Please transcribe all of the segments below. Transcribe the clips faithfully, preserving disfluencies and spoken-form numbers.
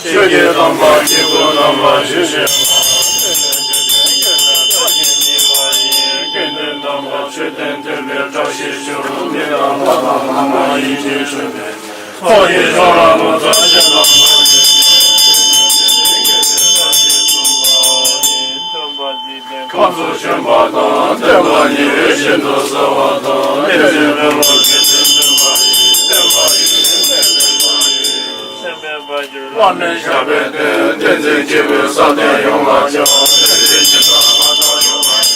ཆོས་ཀྱི་དམ་པ་སྐྱེས་བུ་རྣམ་པ་ཞི་ཞི་བ། ཀུན་ཏུ་བདེན་པ་ཆོས་བསྟན་མཐུན་པའི་བཀྲ་ཤིས་ཤོག །མི་དང་ལྷ་དང་ལྷ་མ་ཡིན་གྱི་ཆོས་འཕེལ། ཚོགས་ཀྱི་མཆོག་རབ་ངོ་མཚར་ཅན་དང་། ཁམས་སུ་བྱོན་པ་དང་སྟོན་པ་ཉིད་འོད་ཤིན་ཏུ་གསལ་བ་དང་། གནས་བརྟན་འཕེལ་བ་དགེ་འདུན་འདུན་པ་ཡིས། བསྟན་པ་ཡི་སེམས་དཔའི་དཔལ་གྱུར་བླ་མའི་ཞབས་པད་བརྟན། བསྟན་འཛིན་སྐྱེས་བུའི་ས་སྟེང་ཡོངས་ལ་ཁྱབ། བསྟན་པའི་སྦྱིན་བདག་མ་དག་ཡོངས་ལ་ཡིན།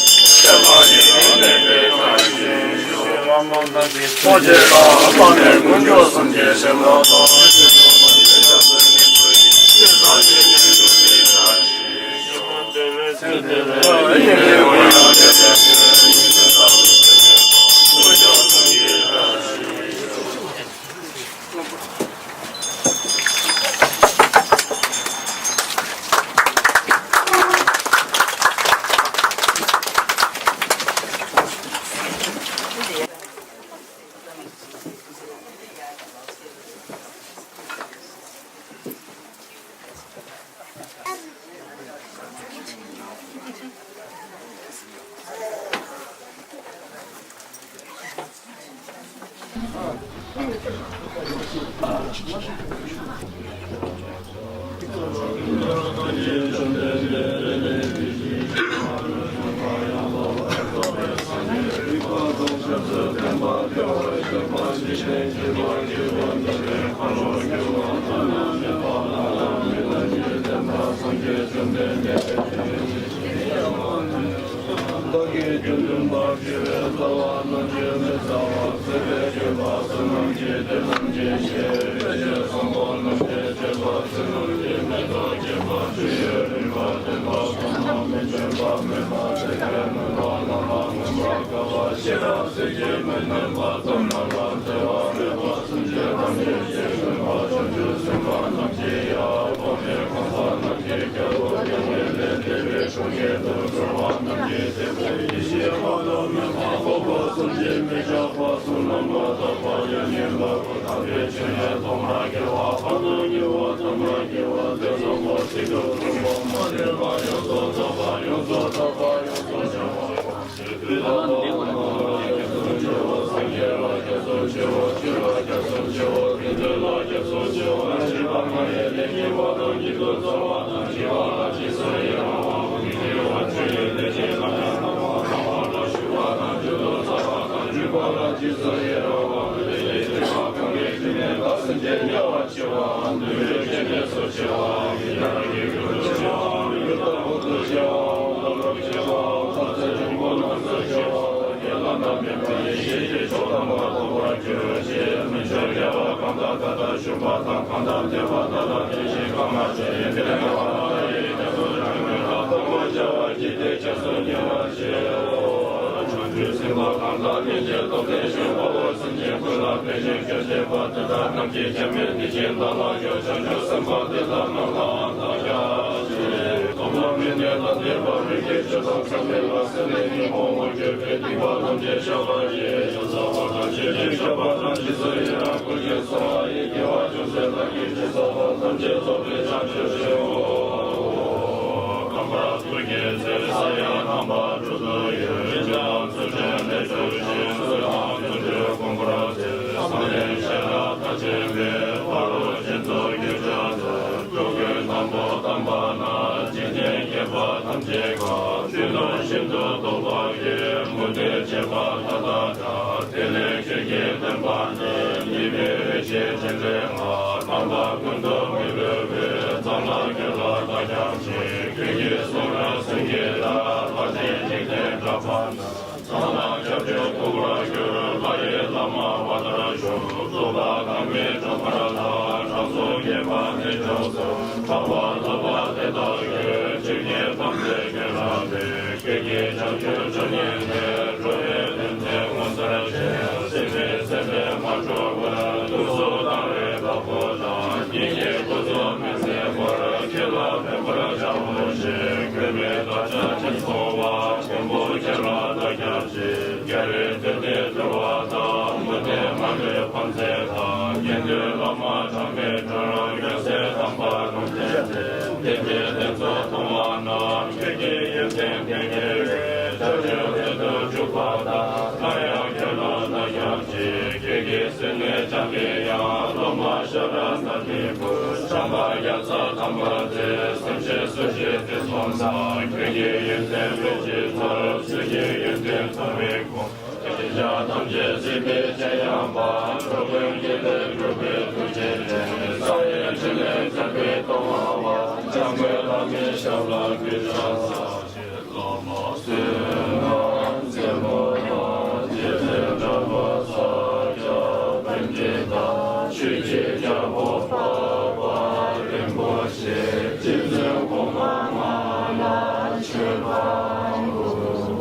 བསྟན་པ་ཡི་དོན་གནས་པའི་བཀྲ་ཤིས་ཤོག །ཐམས་ཅད་ལ་དཔག་མེད་དཀོན་མཆོག་གསུམ་གྱི་བྱིན་རླབས་དང་། བདག་གིས་ཁྱོད་འདུན་པ་ཞི་བའི་རྩ་བ་རྣམ་འབྱེད་མི་ཟ་བ། སྲིད་པའི་སྤྱོད་པ་ཕྱི་ནང་གི་དེ་རྣམས་ཀྱི་ཕྱིར། བསོད་ནམས་བཟང་པོ་རྣམས་ཀྱི་སྤྱོད་པ་ཕྱི་ནང་གི་མེ་ཏོག་སྐྱེས་པ་ཆུ་ཡི་རིམ་པ་བསྟན་པ་ཚོགས་རྣམས་མི་བརྗེད་པ་མེད་པ་དེ་ཀའི་མོས་པ་རྣམ་པར་ངོམས་པར་དཀའ་བ་ཤེས་རབ་སྲིད་ཀྱི་མི་མནོས་པ་ཙམ་རྣམས་ལ་བརྩེ་བ་མེད་པ། སེམས་ཅན་ཐམས་ཅད་ཀྱི་སེམས་པ་བྱང་ཆུབ་སེམས་དཔའ་རྣམས་ཀྱི་ཡང་དབང་པོ་གང་ཟག་རྣམས་ཀྱི་རྒྱལ་པོ་ཡང་དག་པའི་ལས་འདས་པའི་དྲུང་ནས་འགྲོ་བ་རྣམས་ཀྱི་སེམས་པའི་ཡེ་ཤེས་འཕགས་ལམ་མེད་པ་འཕགས་པ་སངས་རྒྱས་མི་ཆགས་པ་གསུང་ལམ་མ་དག་པ་ཡང་སྙིང་ལ་གོ་དམ་པའི་ཆོས་ཉན་ཐོས་མ་གྱུར་པ་ཕ་མ་གྱུར་པ་ཐ་མ་གྱུར་པ་དེ་ཚོགས་པ་ཚིག་ཏུ་གསུངས་པ་མ་ལུས་པ་ཡོངས་སུ་རྫོགས་པ་ཡོངས་སུ་དག་པ་ཡོངས་སུ་བྱང་བ། དེ་བྱེད་པ་ཐ་དད་དང་། དེ་ལས་ཁྱེད་ཀྱི་བསྟན་པ་ནི། ཉི་མའི་འོད་ཟེར་སྤྱན་རས་ལྔ། རྣམ་པ་ཀུན་ཏུ་མི་གཡོ་བའི། གཙང་ལ་རྒྱ་ལ་བདག་ཀྱང་བཞེས། ཁྱེད་ཀྱི་གསུང་རབ་སེང་གེ་ལྟར། ལྷ་ཆེན་འཇིག་རྟེན་གྲགས་པ་ན། གཙང་ལ་སྐྱབས་བཅོལ་ཐུགས་ལ་གྱུར། ལྷ་ཡི་བླ་མ་བ་དར་ཤོག་རྫོགས་པ་དང་མི་འཕྲད་པར་ལྷ། དྲང་སྲོང་བརྒྱད་པ་ནི་མཆོག་གསུམ། གྲགས་པ་ལྷག་པ་དེ་དག་གི། ཆོས་ཀྱི་ཐམས་ཅད་མཁྱེན་རབ་ལྷའི། ཁྱེད་ཀྱི་ཕྱག་རྒྱུད་ཕྱག་སྙིང་ནས། འགྲོ་བའི་དོན་མཛད་ངོ་མཚར་ཆེ། སྲིད་པའི་སེམས་པས་མ་གྲོལ་བར། དུས་སུ་བཏང་བའི་བདག་པོ་དང་། ཉིད་ཀྱི་སྐུ་གཟུགས་མི་ཟད་པར། ཁྱེད་ལ་ཕན་པར་བྱའོ་ཞེས། གུས་པས་བདག་ཅག་སྤྱན་ཟུང་བ། མགོན་པོ་ཁྱེད་ལ་བདག་ཀྱང་བཞེས། རྒྱལ་བའི་མཛད་པའི་སྤྲུལ་པ་དང་། མུ་སྟེགས་མ་ལུས་ཕམ་མཛད་དང་། དགེ་འདུན་བླ་མ་གྲངས་མེད་སྒྲོལ། རྒྱལ་སྲས་དམ་པ་ལུང་བསྟན་ཏེ། བསྟན་པའི་གདེང་ཚོགས་མཐོང་བ་ན། ཁྱེད་ཀྱི་ཡོན་ཏན་ལྡན་དགེ་བའི། ཕྱག་རྒྱུད་མཐར་ཐུག་འཇུག་པ་དང་། སླར་ཡང་ཁྱེད་ལ་བདག་ཀྱང་བཞེས། ཁྱེད་ཀྱི་སེམས་ནི་འཇམ་པའི་དབྱངས། སློབ་མ་ཤ་ར་དྭ་ཏིའི་བུ། བྱམས་པ་རྒྱ་ཚ་དམ་པ་སྟེ། སེམས་ཅན་སུ་ཞིག་དེ་མཐོང་ན། ཁྱེད་ཀྱི་ཡོན་ཏན་སྤེལ་ཕྱིར་འཚལ། སུ་ཞིག་ཡོན་ཏན་མཐོང་བའི་ཁོང་། ཁྱེད་ཅག་ཐམས་ཅད་གཟིགས་པའི་སྤྱན་ཡངས་པ། འགྲོ་ཀུན་དགེ་ལེགས་འགྲུབ་པའི་ཐུགས་རྗེ་ཅན། བསམ་ཡས་འཕྲིན་ལས་མཛད་པའི་སྟོབས་མངའ་བ། འཇམ་མགོན་བླ་མའི་ཞབས་ལ་གུས་ཕྱག་འཚལ། བླ་མ་བསོད་ནམས་རྩེ་མོ་ལ། རྗེ་བཙུན་དམ་པ་ཤཱཀྱ་པཎྜི་ཏ། ཆོས་ཀྱི་རྒྱལ་པོ་འཕགས་པ་རིན་པོ་ཆེ། རྗེ་བཙུན་གོང་མ་ལྔ་ལ་མཆོད་པ་འབུལ།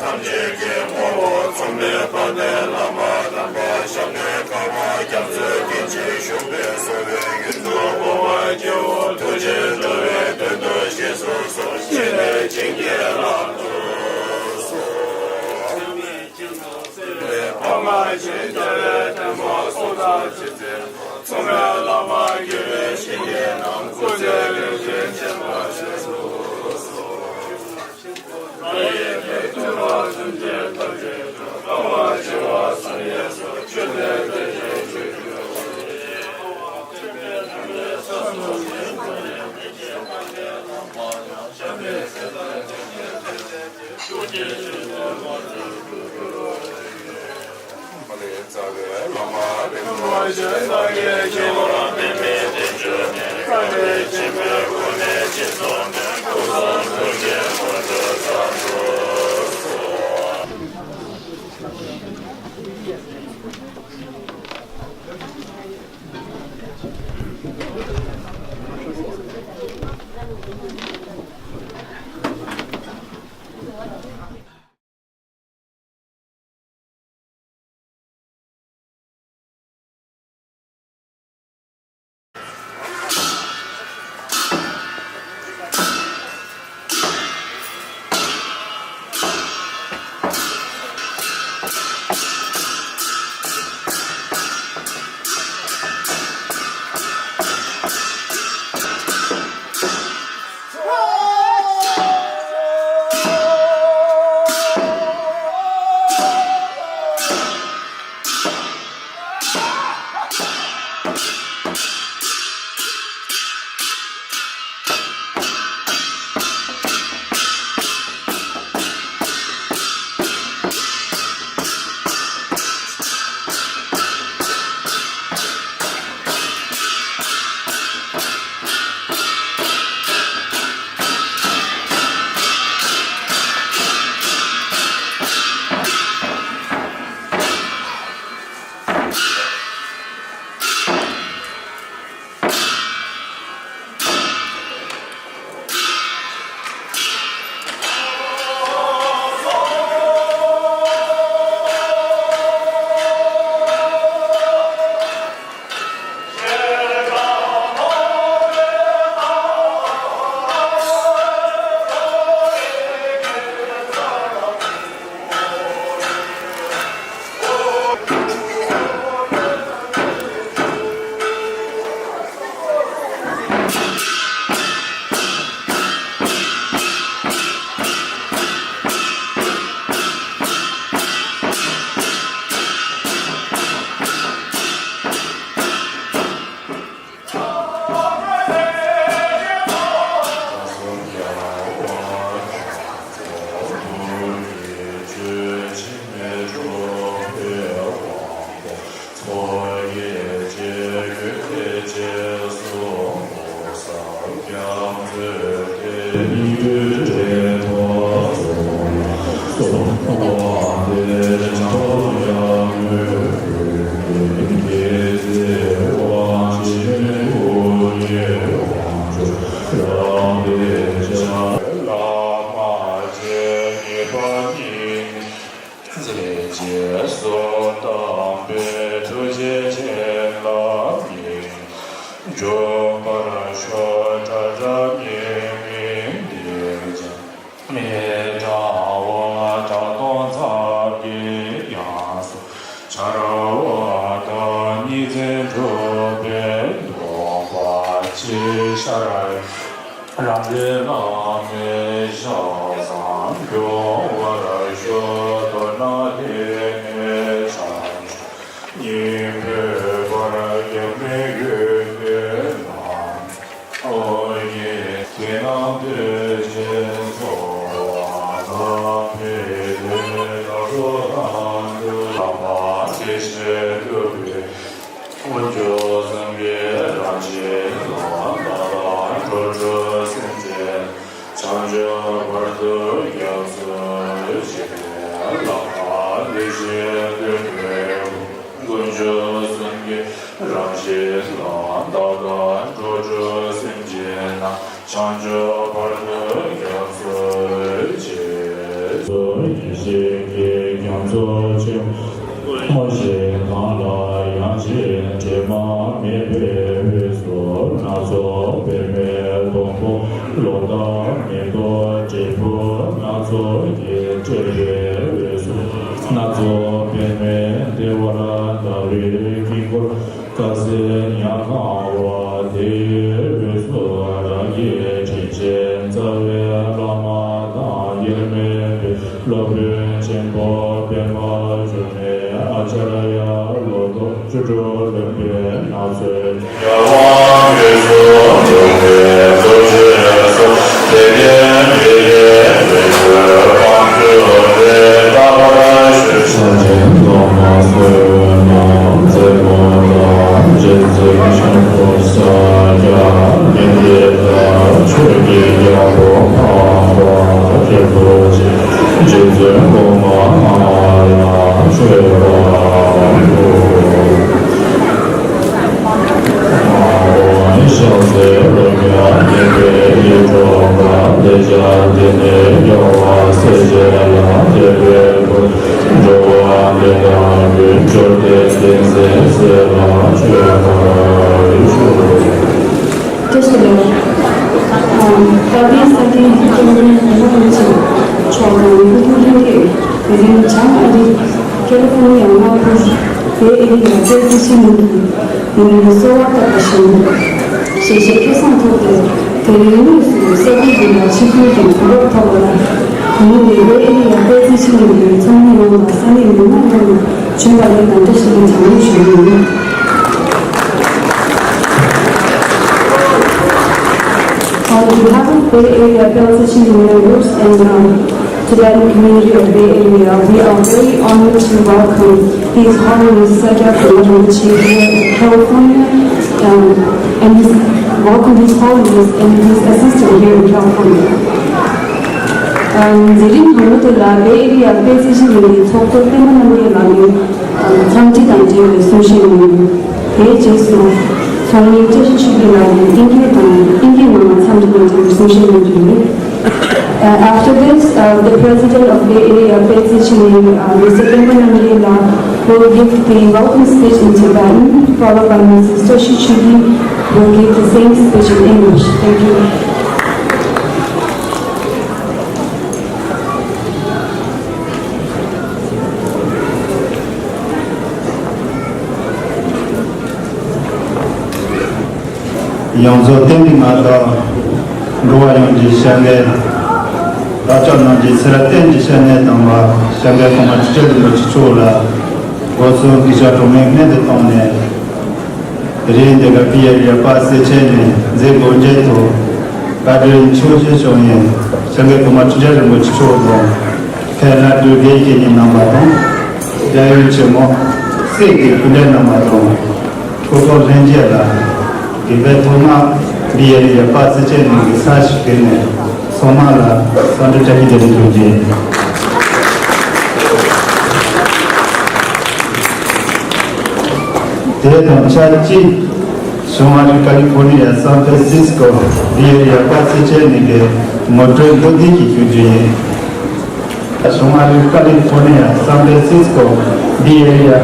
ཐམས་ཅད་ཀྱི་དཔའ་བོ་མཚུངས་མེད་དཔལ་ལྡན་བླ་མ་དམ་པ་ཞབས་ནས་བཀའ་དབང་རྒྱ་མཚོའི་གཏེར་ཆེན་བཞུགས་པའི་གསོལ་བའི་ཡུལ་དུ་འོ་མ་སྐྱེ་བོ་ཐུགས་རྗེས་འགྲོ་བའི་དོན་དུ་རྗེས་སུ་གསོལ། ཕྲིན་ལས་བྱིན་གྱིས་བརླབ་ཏུ་གསོལ། ཕ་མ་ཆེན་རྒྱལ་བའི་བསྟན་པ་སྲོག་ལ་ཆེ་ཚེ། མཚུངས་མེད་བླ་མ་དགེ་བའི་བཤེས་གཉེན་རྣམས། སྐུ་ཚེ་ལེགས་ཤིང་བརྟན་པར་བཞེས་སུ་གསོལ། རྗེས་སུ་དམ་པའི་ཐུགས་རྗེ་ཅན་ལ་ཉིད་འཇུག་པར་ཤོག །ཁྲ་ཁྲ་མིག་མིག་འདི་ཀྱང་མི་གྲང་བ་གྲང་འཐུང་ཚབས་ཀྱིས་ཡང་སུ་འཆར་བ་དང་། གཉིས་འཛིན་གྲུབ་པས་ལྡོག་པ་ཅི་ཤར། རང་གི་བླ་མའི་ཞབས་སམ་སྐྱོང་བར་ཞུ། མདོར་ན་དེ་ནས་བྱང་ཆུབ་སྙིང་པོའི་བར་རྒྱ་མི་ཡུལ་དུ་ལམ་ཨོ་ཡེ། དེ་རྣམས་འདོད་ཆེན་ཚོགས་དང་འཕེལ་དུས་ལ་སོགས་དང་དུ་ལམ་དེ་བཞིན་དུ་བའི། དཀོན་མཆོག་གསུམ་གྱི་རང་བཞིན་ལ་བདག་དང་འགྲོ་དྲུག་སེམས་ཅན་བྱང་ཆུབ་བར་དུ་སྐྱབས་སུ་མཆི། ལྷག་པར་དེ་བཞིན་དུ་དཀོན་མཆོག་གསུམ་གྱི་རང་བཞིན་ལ་བདག་དང་འགྲོ་དྲུག་སེམས་ཅན་རྣམས་བྱང་ཆུབ་བར་དུ་སྐྱབས་སུ་མཆི། ཡེ་ཤེས་ཀྱི་རྒྱ་མཚོ་ཆེན་པོ། མ་ཞིག་གང་ལ་ཡང་ཞིག་དྲི་མ་མེད་པའི་དབུས་སུ། སྣ་ཚོགས་པདྨའི་སྡོང་པོ། ལོ་འདབ་མེ་ཏོག་འབྲས་བུ་སྣ་ཚོགས་ཀྱིས་སྤྲས་པའི་དབུས་སུ། སྣ་ཚོགས་པདྨའི་ལྟེ་བར་ཟླ་བའི་དཀྱིལ་འཁོར། དཀར་གསལ་ཉ་གང་བ་དེའི་དབུས་སུ། རང་གི་དྲིན་ཅན་རྩ་བའི་བླ་མ་དང་། དབྱེར་མེད་པའི་སློབ་དཔོན་ཆེན་པོ་པདྨ་འབྱུང་གནས་ཨཱ་ཙཱརྱ་ལོ་ཏོག་བཅུ་དྲུག་ལོན་པའི་ནང་ཚན། རྒྱལ་བ་དབུས་སུ་འབྱུང་བའི་རྡོ་རྗེ་སོགས། དེ་ལྟར་འདི་ཡི་དབུས་སུ་དབང་བསྡུས་ཏེ་བརྟག་པར་ཞུ། ཕྱག་ཆེན་ཐོག་མ་གསོལ་བ་ན། རྩེ་མོ་ལ་རྗེ་བཙུན་ཆེན་པོ་ཤཱཀྱ་ཨ་ཏི་ཏ། ཆོས་ཀྱི་རྒྱལ་པོ་འཕགས་པ་རིན་པོ་ཆེ། རྗེ་བཙུན་གོང་མ་ལ་མཆོད་པར་ཕུལ། ཕྱག་འཚལ་ལོ་བརྒྱ་བསྟན་པའི་ཡིད་འཕྲོག་པ། ལེགས་སྦྱར་འདི་ནི་རྒྱལ་བ་སྲས་བཅས་ལ་དད་པའི་བུ། འགྲོ་བ་འདི་དག་ཀུན་འབྱོར་པའི་གཏེར་ཆེན་གསལ་ལ་མཆོད་པར་ཞུ། བཀྲ་ཤིས་བདེ་ལེགས། ཨམ། དཔལ་ལྡན་ས་སྐྱའི་སྐྱབས་མགོན་གོང་མ་རིན་པོ་ཆེ་མཆོག་དང་སྐུ་ཕྲེང་ལྷན་རྒྱས། དེ་རིང་བྱང་ཨ་རི་ཀེ་ལི་ཧྥོར་ནི་ཡ་མངའ་ཁུལ་བེ་ཨེ་རི་ཡ་དཔལ་བརྩེགས་ཆོས་གླིང་གི་ཡུལ་མི་གསོལ་བ་བཏབ་པ་བཞིན། ཞལ་བཞེས་སྐལ་བཟང་ཐོབ་སྟེ། དེ་རིང་དངོས་སུ་ས་ཁུལ་འདི་ལ་ཆིབས་བསྒྱུར་གྱི་གོ་སྐབས་ཐོབ་པ་ལ། གོང་མ་བེ་ཨེ་རི་ཡ་དཔལ་བརྩེགས་ཆོས་གླིང་གི་ཚོགས་མི་ཡོངས་དང་ས་གནས་མི་མང་ཡོངས་ལ་བྱོན་པ་ལ་ཡང་བཀྲ་ཤིས་པའི་གྲངས་ལས་ཞུ་རྒྱུ་ཡིན། On behalf of Bay Area Belt City members and, um, Tibetan community of Bay Area, we are very honored to welcome His Holiness Sakya Rinpoche here in California, um, and his, welcome His Holiness and his assistant here in California. ཨ། མཛད་རིམ་དང་པོ་དེ་ལ་བེ་ཨེ་རི་ཡ་དཔལ་བརྩེགས་ཆོས་གླིང་གི་ཚོགས་གཙོ་པདྨ་རྣམ་རྒྱལ་ལགས་ནས། ཨ། འཚམས་འདྲི་དང་འབྲེལ་བའི་གསུང་བཤད་གནང་ཡོད། དེའི་རྗེས་སུ་ཚོགས་མི་བཀྲ་ཤིས་ཆོས་སྐྱིད་ལགས་ཀྱིས་དབྱིན་སྐད་དང་དབྱིན་སྐད་ནང་ལ་འཚམས་འདྲི་དང་འབྲེལ་བའི་གསུང་བཤད་གནང་རྒྱུ་ཡིན། Uh, after this, uh, the president of Bay Area, Betsy Chinley, uh, Mister Pema Namgay La, will give the welcome speech in Tibetan, followed by Missus Toshi Chugi, will give the same speech in English. Thank you. ཡོངས་རྫོགས་རྟེན་འབྲེལ་ང་དང་འགྲོ་བ་ཡོངས་ཀྱི་ཞལ་ལས། བདག་ཅག་རྣམས་ཀྱི་ཚེ་རབས་གཏན་གྱི་ཞལ་ནས་དང་བ་ཞལ་ལས་གོང་མ་ཁྲི་ཆེན་རིན་པོ་ཆེ་མཆོག་ལ་སྒོ་གསུམ་གུས་ཕྱག་གྲངས་མེད་སྨོན་དུ་བཏང་ནས། དེ་རིང་འདི་ག་བི་ཨེ་རི་ཡ་དཔལ་བརྩེགས་ཆོས་གླིང་ནས་མཛད་སྒོ་མཇུག་ཏུ་བཀའ་དྲིན་ཆེ་ཞུ་ཞུ་ཡིན། ཞལ་ལས་གོང་མ་ཁྲི་ཆེན་རིན་པོ་ཆེ་མཆོག་དང་། མཁན་བླ་སྤྲུལ་དགེ་བཤེས་གཉེན་རྣམ་པ་དང་། རྒྱལ་ཡུམ་ཆེན་མོ། སྲས་ཀྱི་སྐུ་ལས་རྣམ་པ་དང་། སྐུ་ཚོགས་ལྷན་རྒྱས་ལ་དགེ་བའི་ཐོག་མ་བི་ཨེ་རི་ཡ་དཔལ་བརྩེགས་ཆོས་གླིང་གི་ས་གཞི་བརྒྱུད་ནས་ཚང་མ་ལ་འཚམས་འདྲི་བཀྲ་ཤིས་བདེ་ལེགས་ཞུ་རྒྱུ་ཡིན། དེ་དང་ཆབས་ཅིག་བྱང་ཨ་རི་ཀ་ལི་ཧྥོར་ནི་ཡ་སན་ཧྥ་རན་སིས་ཀོ་བི་ཨེ་རི་ཡ་དཔལ་བརྩེགས་ཆོས་གླིང་གི་ངོ་སྤྲོད་མདོར་བསྡུས་ཤིག་ཞུ་རྒྱུ་ཡིན། བྱང་ཨ་རི་ཀ་ལི་ཧྥོར་ནི་ཡ་སན་ཧྥ་རན་སིས་ཀོ་བི་ཨེ་རི་ཡ་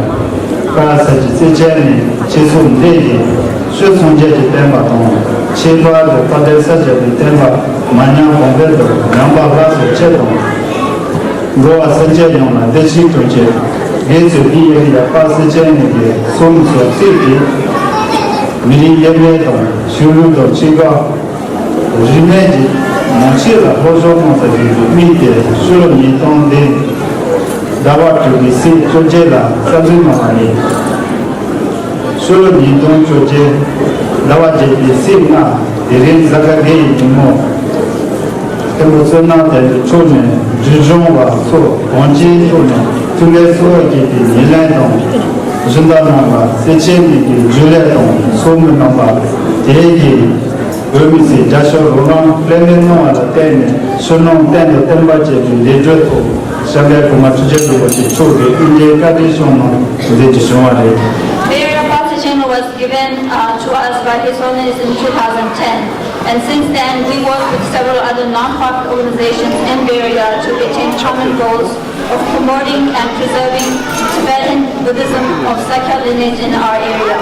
དཔལ་ས་ཆའི་བརྩེགས་ཆོས་གླིང་ཆོས་ཚོགས་འདི་ཡིས་ཆོས་སངས་རྒྱས་ཀྱི་བསྟན་པ་དང་ཁྱད་པར་དུ་དཔལ་ལྡན་ས་སྐྱ་པའི་བསྟན་པ་མ་ཉམས་གོང་འཕེལ་དུ་ཉམས་པ་སླར་གསོ་ཆེད་དུ། འགྲོ་བ་སེམས་ཅན་ཡོངས་ལ་བདེ་སྐྱིད་སྒྲུབ་ཆེད། དགེ་ཚུལ་བི་ཨེ་རི་ཡ་དཔལ་བརྩེགས་ཆོས་གླིང་གི་གསུང་སོགས་བརྩིས་ཏེ། མི་རིགས་དབྱེ་མེད་དང་ཆོས་ལུགས་དང་ཆོལ་ཁ་རིས་མེད་ཀྱི་ནང་ཆོས་ལ་སློབ་སྦྱོང་གནང་ས་ཞིག་ཏུ་དམིགས་ཏེ། ཕྱི་ལོ་ཉིས་སྟོང་བདུན་ཟླ་བ་དྲུག་པའི་ཚེས་བཅོ་བརྒྱད་ལ་གསར་འཛུགས་གནང་བ་ཡིན། ཕྱི་ལོ་ཉིས་སྟོང་བཅོ་བརྒྱད་ཟླ་བ་བརྒྱད་པའི་ཚེས་ལྔ། དེ་རིང་གཟའ་སྐར་དགེ་བའི་ཉིན་མོ། མཁན་པོ་བསོད་ནམས་དོན་གྲུབ་མཆོག་ནས་སྒྲིབ་སྦྱོང་བ་སོགས་གང་ཅིའི་ཐོག་ནས་ཐུགས་ལས་གསོལ་བ་བསྐྱེད་པའི་ཉིན་ལན་དང་། གཞན་དག་རྣམས་ལ་བརྩེགས་ཆོས་གླིང་གི་རྒྱུན་ལས་དང་ཚོགས་མི་རྣམ་པ། དེ་ཡི་འོས་མི་ཚོས་རྒྱབ་སྐྱོར་རོགས་རམ་ལྷོད་མེད་གནང་བ་ལ་བརྟེན་ནས་ཕྱི་ནང་གཏན་དུ་བརྟན་པ་བཅས་ཀྱི་ལས་གྲོས་ཐོག་ཞལ་ལས་གོང་མ་ཁྲི་ཆེན་རིན་པོ་ཆེ་མཆོག་གིས་དབུ་འབྱེད་བཀའ་དྲིན་བསྐྱངས་གནང་མཛད་རྒྱུ་བྱུང་བ་རེད། Bay Area Baptist Channel was given, uh, to us by His Holiness in two thousand ten. And since then, we work with several other non-profit organizations in Bay Area to attain common goals of promoting and preserving Tibetan Buddhism of Sakya lineage in our area.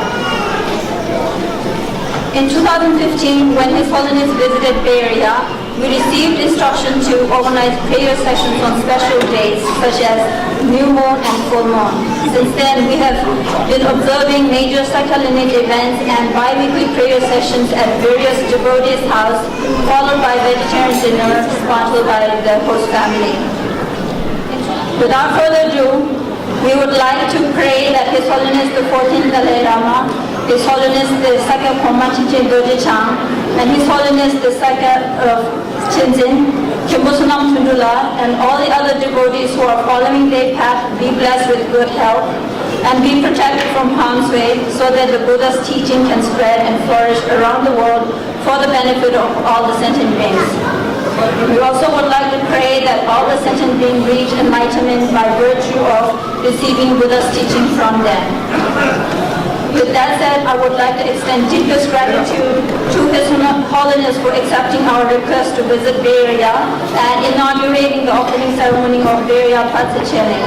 In two thousand fifteen, when His Holiness visited Bay Area, we received instruction to organize prayer sessions on special days such as new moon and full moon. Since then, we have been observing major Sakya lineage events and bi-weekly prayer sessions at various devotees' house, followed by vegetarian dinner sponsored by the host family. Without further ado, we would like to pray that His Holiness the fourteenth Dalai Lama, His Holiness the Sakya Khoma Trinchen Dorje Chang, and His Holiness the Sakya uh, Tenzin Khyentse Sonam Thondro La, and all the other devotees who are following their path be blessed with good health and be protected from harm's way, so that the Buddha's teaching can spread and flourish around the world for the benefit of all the sentient beings. We also would like to pray that all the sentient beings reach enlightenment by virtue of receiving Buddha's teaching from them. With that said, I would like to extend deepest gratitude to His Holiness for accepting our request to visit Bay Area and inaugurating the opening ceremony of Bay Area Patsy Cheleng.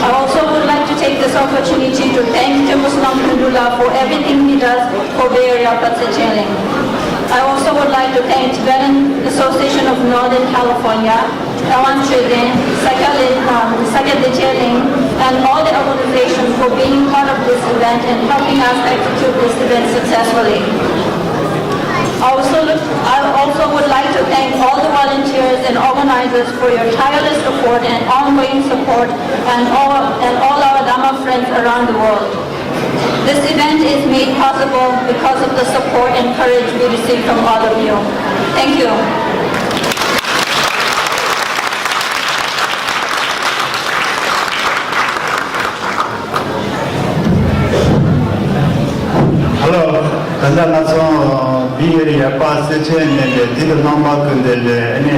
I also would like to take this opportunity to thank Khyentse Sonam Thondro La for everything he does for Bay Area Patsy Cheleng. I also would like to thank Tibetan Association of Northern California, Tawang Chöden, Sakya Lin, um, Sakya Dechen Ling, and all the organizations for being part of this event and helping us execute this event successfully. I also, look, I also would like to thank all the volunteers and organizers for your tireless effort and ongoing support and all, and all our Dharma friends around the world. This event is made possible because of the support and courage we receive from all of you. Thank you. Hello. ད་ལྟ་ང་ཚོ་བི་ཡུལ་ཡར་པ་སེ་ཆེན་ནས་ལས་དེ་དུ་རྣམ་པ་ཀུན་ཏེ་ལས་ཨ་ནི་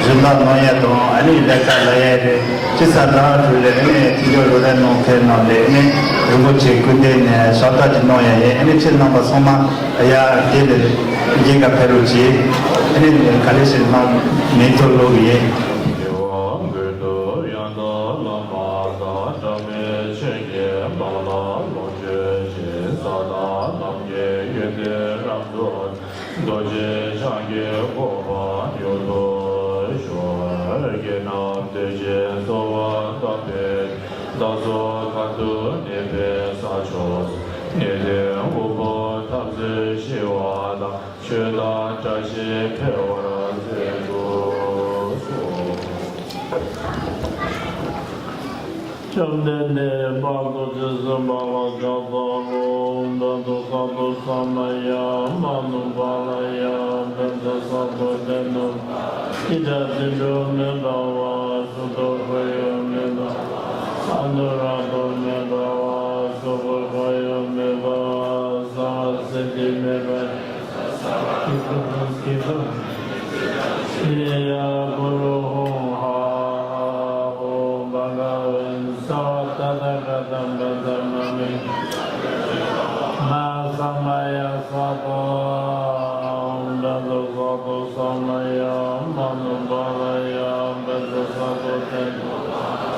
རིམ་པ་ནོ་ཡ་དང་ཨ་ནི་ལས་ཀ་ལ་ཡ་རེད། ཅི་ས་ད་རུ་ལས་ཨ་ནི་དེ་ཚོ་རུ་ར་ནོ་ཁེ་ནོ་ལས་ཨ་ནི་རིན་པོ་ཆེ་ཀུན་ཏེ་ནས་ཤ་སྟག་ཅིག་ནོ་ཡ་ཡེ་ཨ་ནི་ཆེ་རྣམ་པ་ཚང་མ་ཡ་དེ་ལས་རྒྱལ་ཁ་ཕེ་རུ་ཅི་ཨ་ནི་ག་ལེ་ཞིག་མ་མེད་དོ་ལོ་ཡེ། རྡོ་རྗེ་འཆང་གི་གོ་འཕང་མྱུར་དུ་ཤོག། དགེ་རྣམས་སྡེ་བཞིའི་གསོལ་བ་བཏབ་པས། བདག་སོགས་གང་དུ་གནས་པའི་ས་ཕྱོགས་སུ། ངེས་དོན་དབུལ་པོ་འཐབ་རྩོད་ཞི་བ་དང་། ཆོས་དང་བཀྲ་ཤིས་འཕེལ་བར་མཛད་དུ་གསོལ། བཅོམ་ལྡན་འདས་དཔལ་རྡོ་རྗེ་སེམས་དཔའ་ལ་ཕྱག་འཚལ་ལོ། བཛྲ་ཏོ་ས་ཏོ་ས་མ་ཡ་མ་ནུ་པཱ་ལ་ཡ། བཛྲ་ས་ཏོ་ཏེ་ནུ་ཨི་ཏྲ་ཏི་དྲོ་མེ་བྷ་བ། སུ་ཏོ་ག་ཡོ་མེ་བྷ་བ། ཨ་ནུ་ར་ཏོ་མེ་བྷ་བ། སུ་བྷ་ག་ཡོ་མེ་བྷ་བ། སརྦ་སིདྡྷི་མེ་བྷ། ཤྲི་ཡ་གུ་རུ་ཧཱུྃ་ཧ་ཧ་ཧོ་བྷ་ག་བན་སྭ་ཏ་ཐཱ་ག་ཏ་པདྨ་ས་མ་ཡ་སྭ་ཏོ། བཛྲ་ཏོ་ས་ཏོ་ས་མ་ཡ་མ་ནུ་པཱ་ལ་ཡ། བཛྲ་ས་ཏོ་ཏེ་ནུ་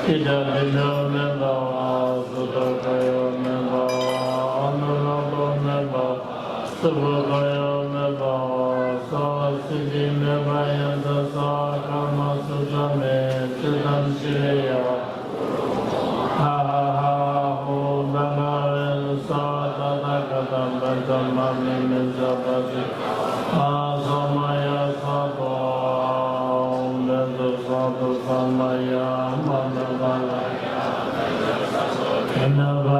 ཨི་ཏྲ་ཏི་དྲོ་མེ་བྷ་བ། སུ་ཏོ་ག་ཡོ་མེ་བྷ་བ། ཨ་ནུ་ར་ཏོ་མེ་བྷ་བ། སུ་བྷ་ག་ཡོ་མེ་བྷ་བ། སརྦ་སིདྡྷི་མེ་བྷ་ཡ་ཛ་སརྦ་ཀརྨ་སུ་ཛ་མེ། ཙིཏྟཾ་ཤྲི་ཡ་གུ་རུ་ཧཱུྃ་ཧ་ཧ་ཧོ་བྷ་ག་བན་སྭ་ཏ་ཐཱ་ག་ཏ་པདྨ་མི་མི་ཛ་བ་ཙི་ཀ་མ་ཧཱ་ས་མ་ཡ་སྭ་ཏོ། བཛྲ་ས་ཏོ་ས་མ་ཡ་མ་ནུ་པཱ་ལ་ཡ། ཨི་ནུ་པ་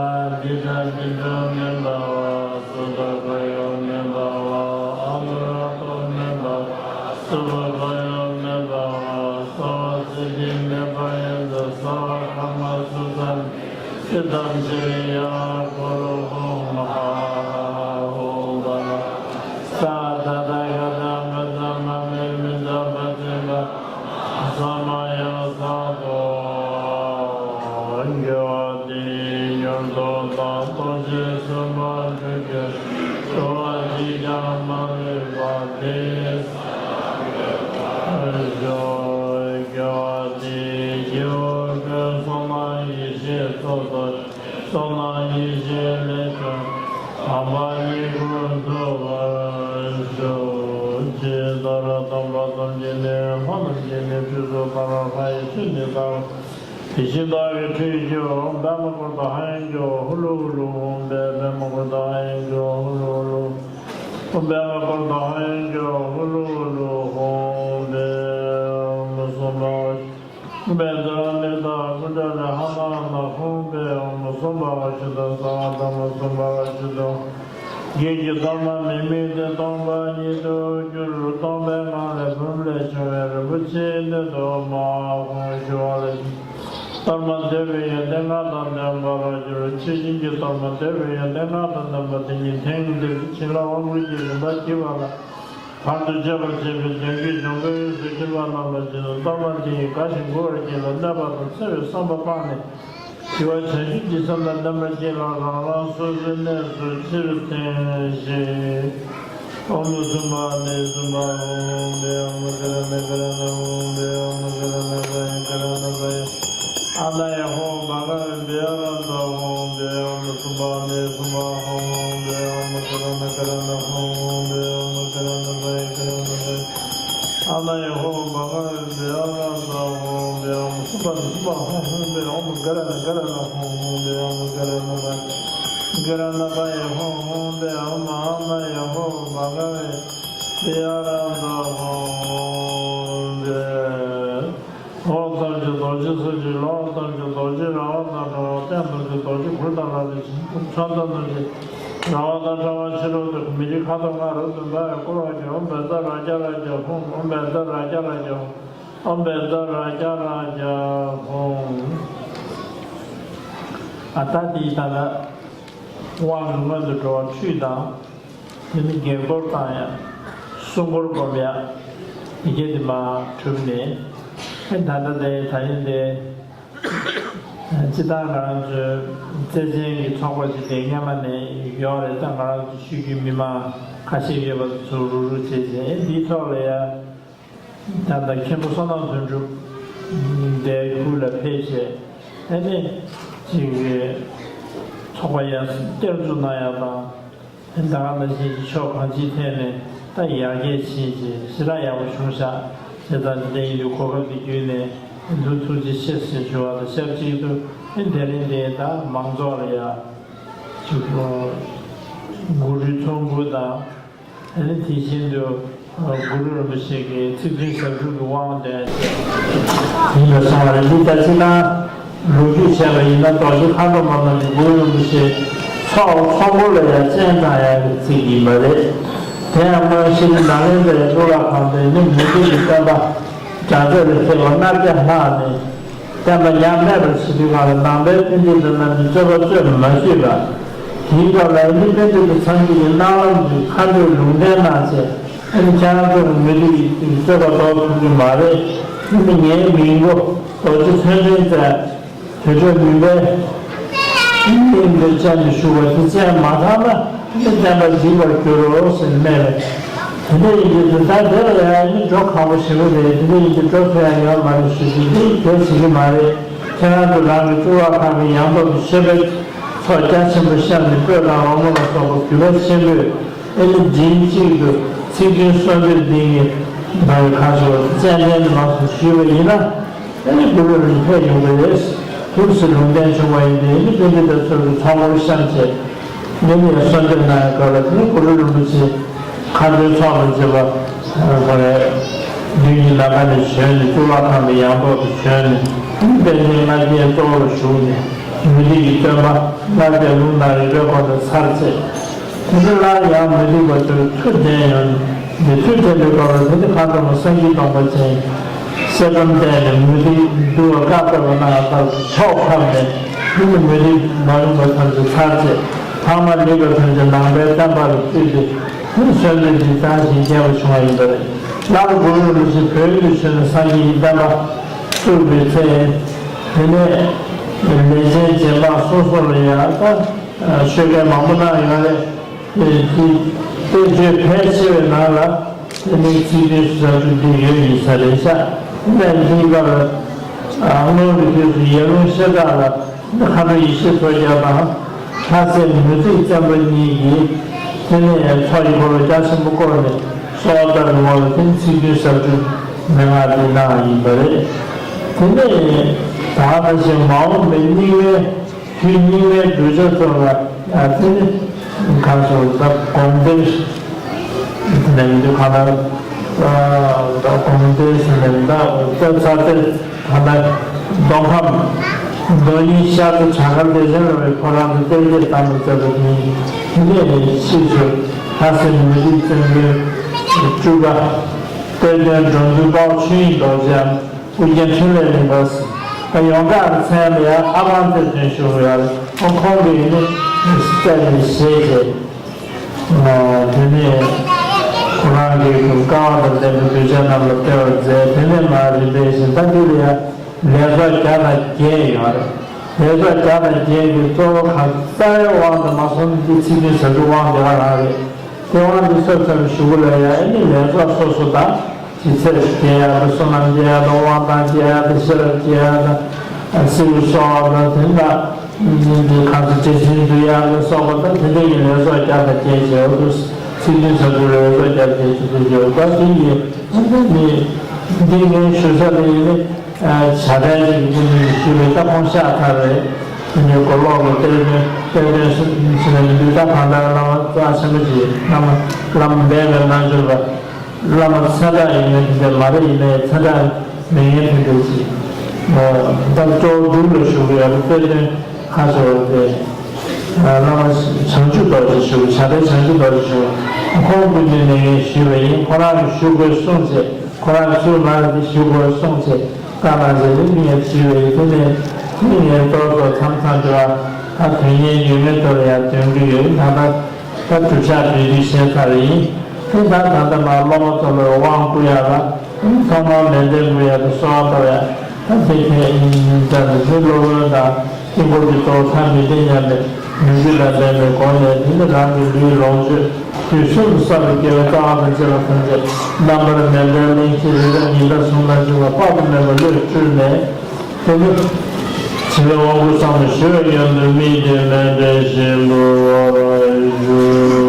ཏི་ཏྲ་ཏི་དྲོ་མེ་བྷ་བ། སུ་ཏོ་ག་ཡོ་མེ་བྷ་བ། ཨ་ནུ་ར་ཏོ་མེ་བྷ་བ། སུ་བྷ་ག་ཡོ་མེ་བྷ་བ། སརྦ་སིདྡྷི་མེ་བྷ་ཡ་ཛ་སརྦ་ཀརྨ་སུ་ཛ་མེ། ཙིཏྟཾ་ཤྲི་ཡ་གུ་རུ་ཧཱུྃ་ཧ་ཧ་ཧོ་བྷ་ག་བན་སྭ་ཏ་ཐཱ་ག་ཏ་པདྨ་མི་མི་ཛ་བ་ཙི་ཀ་མ་ཧཱ་ས་མ་ཡ་སྭ་ཏོ། དགེ་བ་འདི་ཡིས་མྱུར་དུ་བདག་རྟོགས་ཤིང་། སོན་པ་ཆུ་སྐྱེས་འགྲོ་བ་གཅིག་ཀྱང་མ་ལུས་པ། ཞོག་ཀྱང་དེ་སྐྱེ་བོ་ཀུན་བསོད་ནམས་ཡེ་ཤེས་ཚོགས་དང་། བསོད་ནམས་ཡེ་ཤེས་ལས་བྱུང་དམ་པ་ཉིད་ཀུན་ཐོབ་པར་ཤོག་ཅེས་ཏཱ་ར་དམ་པ་ཐམས་ཅད་ནི་ལྷ་རྣམས་ཀྱི་ནི་ཁྲུས་གསོལ་ཏཱ་ར་ལྷ་ཡི་ཆོས་འདི་ལྟར། དེ་བཞིན་བདག་གིས་ཁྲུས་ཞུའོ། པདྨ་བཀུར་སྟི་ཧ་ཡང་བསྐྱོད། ཧུ་ལུ་ཧུ་ལུ་ཧཱུྃ་ཕཊ། པདྨ་བཀུར་སྟི་ཧ་ཡང་བསྐྱོད། ཧུ་ལུ་ཧུ་ལུ། ཨོཾ་པདྨ་བཀུར་སྟི་ཧ་ཡང་བསྐྱོད། ཧུ་ལུ་ཧུ་ལུ་ཧཱུྃ་ཕཊ། ཨོཾ་སྭ་བྷཱ་ཝ་ཤུདྡྷ། ཨོཾ་བཛྲ་ནཱི་ད་ཀུཎྜ་ཎི་ཧ་ན་ཨ་ན་ཧཱུྃ་ཕཊ། ཨོཾ་སྭ་བྷཱ་ཝ་ཤུདྡྷ། སརྦ་དྷརྨ་སྭ་བྷཱ་ཝ་ཤུདྡྷ། བགེགས་ཀྱི་གཏོར་མ་མི་དམིགས་ཏེ་སྟོང་པ་ཉིད་དུ་གྱུར། སྟོང་པའི་ངང་ལས་བུམ་ལས་བྱུང་བའི་རིན་པོ་ཆེའི་སྣོད་དུ་མར་ཧཱུྃ་ཞུ་བ་ལ། གཏོར་མ་འདོད་པའི་ཡོན་ཏན་ལྔ་དང་ལྡན་པར་འགྱུར། མཆོད་སྦྱིན་གྱི་གཏོར་མ་འདོད་པའི་ཡོན་ཏན་ལྔ་དང་ལྡན་པ་དེ་ཉིད་དེང་འདིར་བྱིན་རླབས་དབང་བསྐུར་གྱི་རིམ་པ་བགྱིས་པ་ལ། བར་དུ་གཅོད་པར་བྱེད་པའི་གདོན་བགེགས་འཇོམས་པའི་དབྱིངས་སུ་གྱུར་པ་རྣམས་ལ་བྱིན་ནོ། གཏོར་མ་འདི་ཡིས་དགའ་ཞིང་མགུ་བར་བགྱིས་ལ། གནོད་པ་དང་འཚེ་བའི་བསམ་པ་སྤངས་ནས། ཞི་བ་བྱང་ཆུབ་ཀྱི་སེམས་དང་ལྡན་པར་བགྱིས་ལ། རང་རང་སོ་སོའི་གནས་སུ་ཕྱིར་འཐེན་ཞིང་། ཨོཾ་སུ་པཱ་ཎི་སུ་པཱ་ཧཱུྃ་ཕཊ། ཨོཾ་ག་ར་ཎ་ག་ར་ཎ་ཧཱུྃ་ཕཊ། ཨོཾ་ག་ར་ཎ་པ་ཡ་ག་ར་ཎ་པ་ཡ། ཨཱ་ན་ཡ་ཧོ་བྷ་ག་ཝེ་བི་ཡ་ར་ཛ་ཧོ་བེ། ཨོཾ་སུ་པཱ་ཎི་སུ་པཱ་ཧོ་ཧོ་བེ། ཨོཾ་ཀ་ར་ཎ་ཀ་ར་ཎ་ཧོ་ཧོ་བེ། ཨོཾ་ཀ་ར་ཎ་པ་ཡ་ཀ་ར་ཎ་པ་ཡ། ཨཱ་ན་ཡ་ཧོ་བྷ་ག་ཝེ་བི་ཡ་ར་ཛ་ཧོ་བེ། ཨོཾ་སུ་པཱ་ཎི་སུ་པཱ་ཧོ་ཧོ་བེ། ཨོཾ་ཀ་ར་ཎ་ཀ་ར་ཎ་ཧོ་ཧོ་བེ། ཨོཾ་ཀ་ར་ཎ་པ་ཀ་ར་ཎ་པ་ཡ་ཧོ་ཧོ་བེ། ཨོཾ་ཨཱ་ན་ཡ་ཧོ་བྷ་ག་ཝེ་བི་ཡ་ར་ཛ་ཧོ་ཧོ་བེ། འོག་ཙམ་གྱི་རྡོ་རྗེ་གསུམ་གྱི། ལོགས་ཙམ་གྱི་རྡོ་རྗེ་ར་བ་དང་ཕྲ་བ། སྟེང་ཙམ་གྱི་རྡོ་རྗེ་གུར་དང་ལག་ལེན་བྱེད། ཕྱོགས་མཚམས་ཙམ་གྱི་ར་བ་དང་ཕྲ་བ་ཕྱི་རོལ་དུ་མི་རིགས་ཁ་དོག་ལྔ་རབ་ཏུ་འབར་བས་བསྐོར་བར་བགྱི། ཨོཾ་བཛྲ་རཀྵ་རཀྵ་ཧཱུྃ། ཨོཾ་བཛྲ་རཀྵ་རཀྵ་ཧཱུྃ། ཨོཾ་བཛྲ་རཀྵ་རཀྵ་ཧཱུྃ། ཨ་ད་དེའི་ད་ལ་དབང་གི་སྔོན་དུ་འགྲོ་བ་ཁྲུས་དང་། དེ་ནི་བགེགས་གཏོར་བཏང་ཡ། སྲུང་འཁོར་སྒོམ་ཡ། དེ་གས་དེ་མ་གྲུབ་ནས། ཨེ་ད་ལྟ་དེ་ད་ཡིན་ཏེ། སྤྱིར་བཏང་ང་རང་ཚོའི་བརྩེ་ཆེན་གྱི་ཚོགས་པ་ཅིག་དེ་སྔ་མ་ནས་ཡོད་རེད། ད་ང་རང་ཚོ་ཆོས་བརྒྱུད་མི་མང་ཁ་ཤས་ཡོད་པ་ཚོ་རུག་རུག་བྱས་བྱས་ཨེ་འདིའི་ཐོག་ལ་ཡ། ད་ལྟ་མཁན་པོ་བསོད་ནམས་དོན་གྲུབ་དེ་ཁུལ་ལ་ཕེབས་བྱས་ཨེ་ནས་ཅིག་ཚོགས་པ་ཡར་བསྐྱར་འཛུགས་གནང་ཡ་དང་། ད་ག་ནང་བཞིན་གྱི་ཕྱོགས་གང་ཅིའི་ཐད་ནས་ད་ཡར་རྒྱས་ཕྱིན་ཅིང་ཞེ་དྲག་ཡག་པོ་བྱུང་ཤག་ཅེས་དང་། དེ་ཡིན་དུས་གོ་སྐབས་འདི་བརྒྱུད་ནས་ལུ་ཐུགས་རྗེ་ཆེ་ཟེར་ཞུ་བ་དང་ཆབས་ཅིག་ཏུ་ཨེ་དེ་རིང་འདི་ད་མང་ཚོགས་ལ་ཡ་ཅིག་གུ་རུའི་ཚོགས་འགུགས་དང་། ཨེ་ནི་དེ་བཞིན་དུ་གུ་རུ་རིན་པོ་ཆེ་གི་ཚིག་བདུན་ཞབས་དྲུང་གི་དབང་ལྡན་ཞིང་ཡིན་པར་གསུངས་པ་རེད། འདི་ལྟར་ཕྱི་ནང་ལོ་རྒྱུས་བྱས་པ་ཡིན་ན་རྡོ་རྗེ་མཁའ་འགྲོ་མ་རྣམས་ཀྱིས་གུ་རུ་རིན་པོ་ཆེའི་ཚོགས་ཚོགས་འཁོར་ལ་ཡང་སྤྱན་དྲངས་ཡག་གི་ཚིག་ཡིན་པ་རེད། དེ་ཡང་སྔོན་ཤྲཱི་ནཱ་ལེནྡྲའི་གཙུག་ལག་ཁང་དུ་ནི་མུ་སྟེགས་ཀྱི་སྟོན་པ་བྲག་རྩེ་ལ་ཕེབས་པ་ལྔ་བརྒྱ་ལྷག་ནས། བསྟན་པ་ཉམས་མེད་པར་བྱེད་དུས་གང་ལ་ནང་པའི་པཎྜི་ཏ་རྣམས་ཀྱིས་རྩོད་པ་རྩོད་མ་ཤེས་པ། དེའི་སྐབས་ལ་ཨེ་ནི་པཎྜི་ཏ་ཚང་གིས་ནི་སྣང་ལམ་གྱི་མཁའ་འགྲོའི་ལུང་བསྟན་གནང་བྱས། ཨེ་ནི་ཁྱེད་རང་ཚོ་གི་མུ་སྟེགས་ཀྱི་རྩོད་པ་ཟློག་ཐུབ་ཀྱི་མ་རེད། ཨེ་ནི་ངའི་མིང་པོ་རྡོ་རྗེ་ཐོད་ཕྲེང་རྩལ། དུར་ཁྲོད་མུན་པའི་གླིང་དུ་སྤྱན་དུ་ཞུགས་པ་དེ་སྤྱན་མ་དྲངས་ན་ནི་བསྟན་པ་འཇིག་པར་འགྱུར་རོ་ཟེར་སྨྲས་པས། དེ་འདྲ་ཡིན་དུས་ད་འདི་ལ་ཡང་ནི་འགྲོ་ཁག་པོ་ཞེ་པོ་རེད། དེ་འདྲ་ཡིན་དུས་འགྲོ་ཐུབ་ཡ་ཡོད་མ་རེད་ཞུ་རྒྱུ་འདི་གལ་ཆེ་གི་མ་རེད། ཁྱེད་རང་ཚོ་རང་གི་གཙུག་ལག་ཁང་གི་ཡང་ཐོག་ཏུ་མཆོད་པའི་ཚོགས་རྒྱ་ཆེན་པོ་བཤམས་ནས་སྤོས་དང་རོལ་མོ་ལ་སོགས་པ་གུས་པ་ཆེན་པོས་ཨེ་ནི་མགྲིན་གཅིག་ཏུ་ཚིག་བདུན་གསོལ་འདེབས་འདི་ཉིད་མ་ཡི་ཁ་ཕྱོགས་སུ་སྤྱན་འདྲེན་དུ་མ་སོང་ཞུས་པ་ཡིན་ན། ཨེ་ནི་གུ་རུ་རིན་ཕེབས་ཡོང་གི་རེད། ཐུགས་སུ་ལུང་བསྟན་བྱུང་བ་ཡིན་ཏེ། ཨེ་ནི་པཎྜི་ཏ་ཚོ་གི་ཚོགས་འཁོར་བཤམས་བྱས། ཨེ་ནི་གསོལ་འདེབས་གནང་ཡག་སྐབས་ལ་དེ་ནི་གུ་རུ་རིན་པོ་ཆེ་མཁའ་འགྲོའི་ཚོགས་དང་བཅས་པ་ག་རེ་མདུན་གྱི་ལམ་ཁ་ནས་བྱོན་ནས་གཙུག་ལག་ཁང་གི་ཡང་ཐོག་ཏུ་བྱོན་ནས། ཨེ་ནི་དཔལ་ལྡན་ལྔ་བརྒྱའི་གཙོ་བོར་བཞུགས་ནས་མུ་སྟེགས་ཀྱི་སྟོན་པ་ལྔ་བརྒྱ་ལུང་དང་རིགས་པའི་སྒོ་ནས་ཚར་བཅད། དེ་ནས་སླར་ཡང་མུ་སྟེགས་པ་ཚོས་མཐུ་བསྟན་ཡོང་ནས། མཐུ་བསྟན་པའི་སྐབས་ལ་དེ་ནི་མཁའ་འགྲོ་མ་སངས་རྒྱས་སྟོང་པ་ཆེན་གསེར་སྒྲོམ་བསྟན་ནས་མུ་སྟེགས་འདུལ་བར་བཀའ་བསྩལ་པ་གནང་བ་ལྟར་ཕྱོགས་ཁམས་ནས་དེ་ནི་མུ་སྟེགས་མ་རུངས་པ་ཐམས་ཅད་ཚར་བཅད། ཕ་མ་ལུས་པ་ཐམས་ཅད་ནང་པའི་བསྟན་པ་ལ་བཏུད་དེ་དེ་ནི་གསོལ་འདེབས་འདི་བཏང་ཞིང་རྒྱས་པ་བྱུང་བ་ཡིན་པ་རེད། སླར་གུ་རུ་རིན་པོ་ཆེ་བོད་དུ་བྱོན་ནས་སངས་རྒྱས་ཀྱི་བསྟན་པ་བཙུགས་པའི་ཚེ། དེ་ནས་ལས་ཅན་རྗེ་འབངས་སོ་སོ་ལ་ཡང་ད་ཆོས་སྐད་མང་པོ་གནང་ཡོད་རེད། དེ་དེ་བསྟན་བཅོས་ཕལ་ཆེ་བའི་ནང་ལ་ དེ་ནས་ཚིག་བདུན་ཟབ་ཏུ་འདི་ཡོད་ཡིན་ས་རེད་ཤག་དེ་ནས་འདི་སྐབས་ལ་སྔོན་གྱི་དུས་སུ་ཡར་ཀླུང་ཤེལ་བྲག་ལ་མཁའ་འགྲོ་ཡེ་ཤེས་མཚོ་རྒྱལ་དང་ལྷ་སྲས་མུ་ཏིག་བཙན་པོ་གཉིས་ཀྱིས་དེ་ནས་མཚོ་ཡི་འཁོར་ལོ་རྒྱ་ཆེན་པོ་བསྐོར་ནས་གསོལ་བ་བཏབ་པའི་འོག་ལ་དེ་ནས་ཚིག་བདུན་ཟབ་ཏུ་མན་ངག་འདི་གནང་བ་ཡིན་པ་རེད། དེ་ནས་ད་ག་ནང་བཞིན་མ་འོངས་པའི་རྙིང་མའི་དུས་རྙིང་མའི་གདུལ་བྱ་ཚོ་ལ་ཡང་དེ་ནི་གང་སོང་ད་དགོངས་དོན་ནས་འདི་གང་ལྟར་ད་དགོངས་དོན་ཟེར་ནས་ད་ད་ཚར་ཏེ་གང་ལྟར་མདོ་ཁམས་མདོ་སྨད་ཤར་དུ་བྱ་དཀར་བདེ་ཆེན་ར་བའི་ཁོ་རང་ཚོ་གཏེར་རྒྱས་དང་དུ་བཅར་བ་དེ་ནི་དེ་ནས་ཕྱིས་སུ་ལྷ་སྲས་མུ་ཏིག་བཙན་པོའི་སྤྲུལ་པ་གཏེར་སྟོན་འགྲོ་འདུལ་དཔའ་བོ་ཆོས་དབྱིངས་རྡོ་རྗེའམ། ཨོ་རྒྱན་འཕྲིན་ལས་གླིང་པ། ད་ཡོངས་གྲགས་ཀྱི་མཚན་ལ་ཡང་ཨ་པང་གཏེར་སྟོན་ཞུ་གི་ཡོད་རེད། ཨོ་ཁོང་གིས་ནི་གཏེར་ནས་བཞེས་བྱས། དེ་ནས་ཁོ་རང་གི་ཀུན་དགའ་བ་དང་ལྡན་པའི་གདུལ་བྱ་རྣམས་ལ་སྤེལ་བར་མཛད། དེ་ནས་མར་རིམ་པས་བཞིན་ད་འདི་ལ་ཡང་ལས་ཚོགས་བརྒྱ་དང་བརྒྱད་ཡོད་རེད། ལས་ཚོགས་བརྒྱ་དང་བརྒྱད་ཀྱི་གཙོ་བོ་གང་རྩ་བའི་དབང་དུ་མ་སོང་ན་འདི་ཚིག་བདུན་ཟབ་ཏུ་དབང་དེ་ག་རང་རེད། དེ་དབང་དེ་གསོལ་ཚར་བའི་གཞུག་གུ་ལ་ཡང་ཨ་ནི་ལས་ཚོགས་སོ་སོ་དང་། ཇི་ཚེ་སྐྱེ་ཡག་དང་བསོད་ནམས་སྐྱེ་ཡག་དང་དབང་ཐང་སྐྱེ་ཡག་དང་ཤེས་རབ་སྐྱེ་ཡག་དང་སྲིད་པ་གསོག་ཡག་དང་དེ་འདྲ་འདི་གང་ཚེ་བདེ་ཆེན་འདུ་ཡག་ལ་སོགས་པ་དང་དེ་འདྲ་ཡི་ལས་ཚོགས་བརྒྱ་དང་བརྒྱད་བྱེད་འོ་དུ་ཚིག་བདུན་ཟབ་ཏུ་ལས་ཚོགས་བརྒྱ་དང་བརྒྱད་ཅིག་ཏུ་བརྗོད་པ་དེ་ཡིན། འདི་ངས་ཞུ་ས་ལ་ཡིན་ནི་བྱ་བྲལ་གྱི་ཀུན་ནས་ཞུ་བའི་ལྟ་ཁོང་ཤག་ཚར་རེད། དེ་འདྲའི་གོ་ལོག་གི་གཏེར་སྟོན་གཏེར་སྟོན་ཕྱི་ནས་འདུས་ད་གང་ལྟར་བླ་མ་རྩ་ཆེན་པོ་ཅིག་བླ་མ་བླ་མ་འབད་པའི་རྣལ་འབྱོར་པ། བླ་མ་མཚན་རྟགས་ཡིན་ནའི་དེ་འདྲ་མ་རེད། ཡིན་ནའི་མཚན་རྟགས་མེད་མཁན་དེ་འདྲ་ཅིག་ད་གཙོ་བོ་འབྲུག་ལ་བཞུགས་པའི་གཏེར་སྟོན་ཁ་ཤོར་ཏེ། བླ་མ་བྱང་ཆུབ་རྡོ་རྗེ་ཞུ་བྱ་བྲལ་བྱང་ཆུབ་རྡོ་རྗེ་ཞུ་ཁོང་ཀུན་ནས་ནས་ངས་ཞུས་པ་ཡིན། ཁོ་རང་གིས་ཞུ་དགོས་གསུངས་བྱས་ཁོ་རང་གིས་ཚུར་ང་ལ་འདི་ཞུ་དགོས་གསུངས་བྱས་བཀའ་གནང་བྱས་ནས་ངས་ཞུས་པ་ཡིན། དེ་ནས་ངས་ཏོག་ཙམ་མཚམས་མཚམས་དུ་ད་དོན་གཉེར་ཉུང་མེད་དོར་ཡང་དོན་གྱི་ཡོད། ད་ལྟ་ད་གྲུབ་ཆ་བེད་སྤྱོད་བྱས་ཚར་བ་ཡིན། དེ་ད་ད་ལྟ་མ་སློབ་མ་ཚོ་ལ་དབང་བསྐུར་ཡག་ལ་ཐོག་མར་མཎྜལ་འབུལ་ཡག་དང་གསོལ་བ་བཏབ་ཡག་ད་དེ་ཐད་ཡིན་ད་དེ་ཚོའི་སློབ་དཔོན་དང་དཀྱིལ་འཁོར་གྱི་གཙོ་བོ་ཐམས་ཅད་དེ་མཉམ་པའི་ནུས་རྒྱུ་དང་ལྡན་པའི་སྒོ་ནས་དེ་ནི་རང་གི་ལུས་ལོངས་སྤྱོད་དུས་གསུམ་དུ་བསགས་པའི་དགེ་བའི་རྩ་བ་དང་བཅས་པ་ཐམས་ཅད་རྣམ་པར་མེ་འདྲའི་གླིང་བཞི་རི་རབ་ཉི་ཟླ་ཟུང་དང་བཅས་པ་དཔག་ཏུ་མེད་པ་བློས་སྤྲུལ་ནས། དེ་ནི་བྱིན་རླབས་དབང་བསྐུར་བསམ་པ་ཞུ་བའི་ཡོན་དུ་དམིགས་ཏེ་མཎྜལ་བཞིན་དུ་བོར་ཞུ།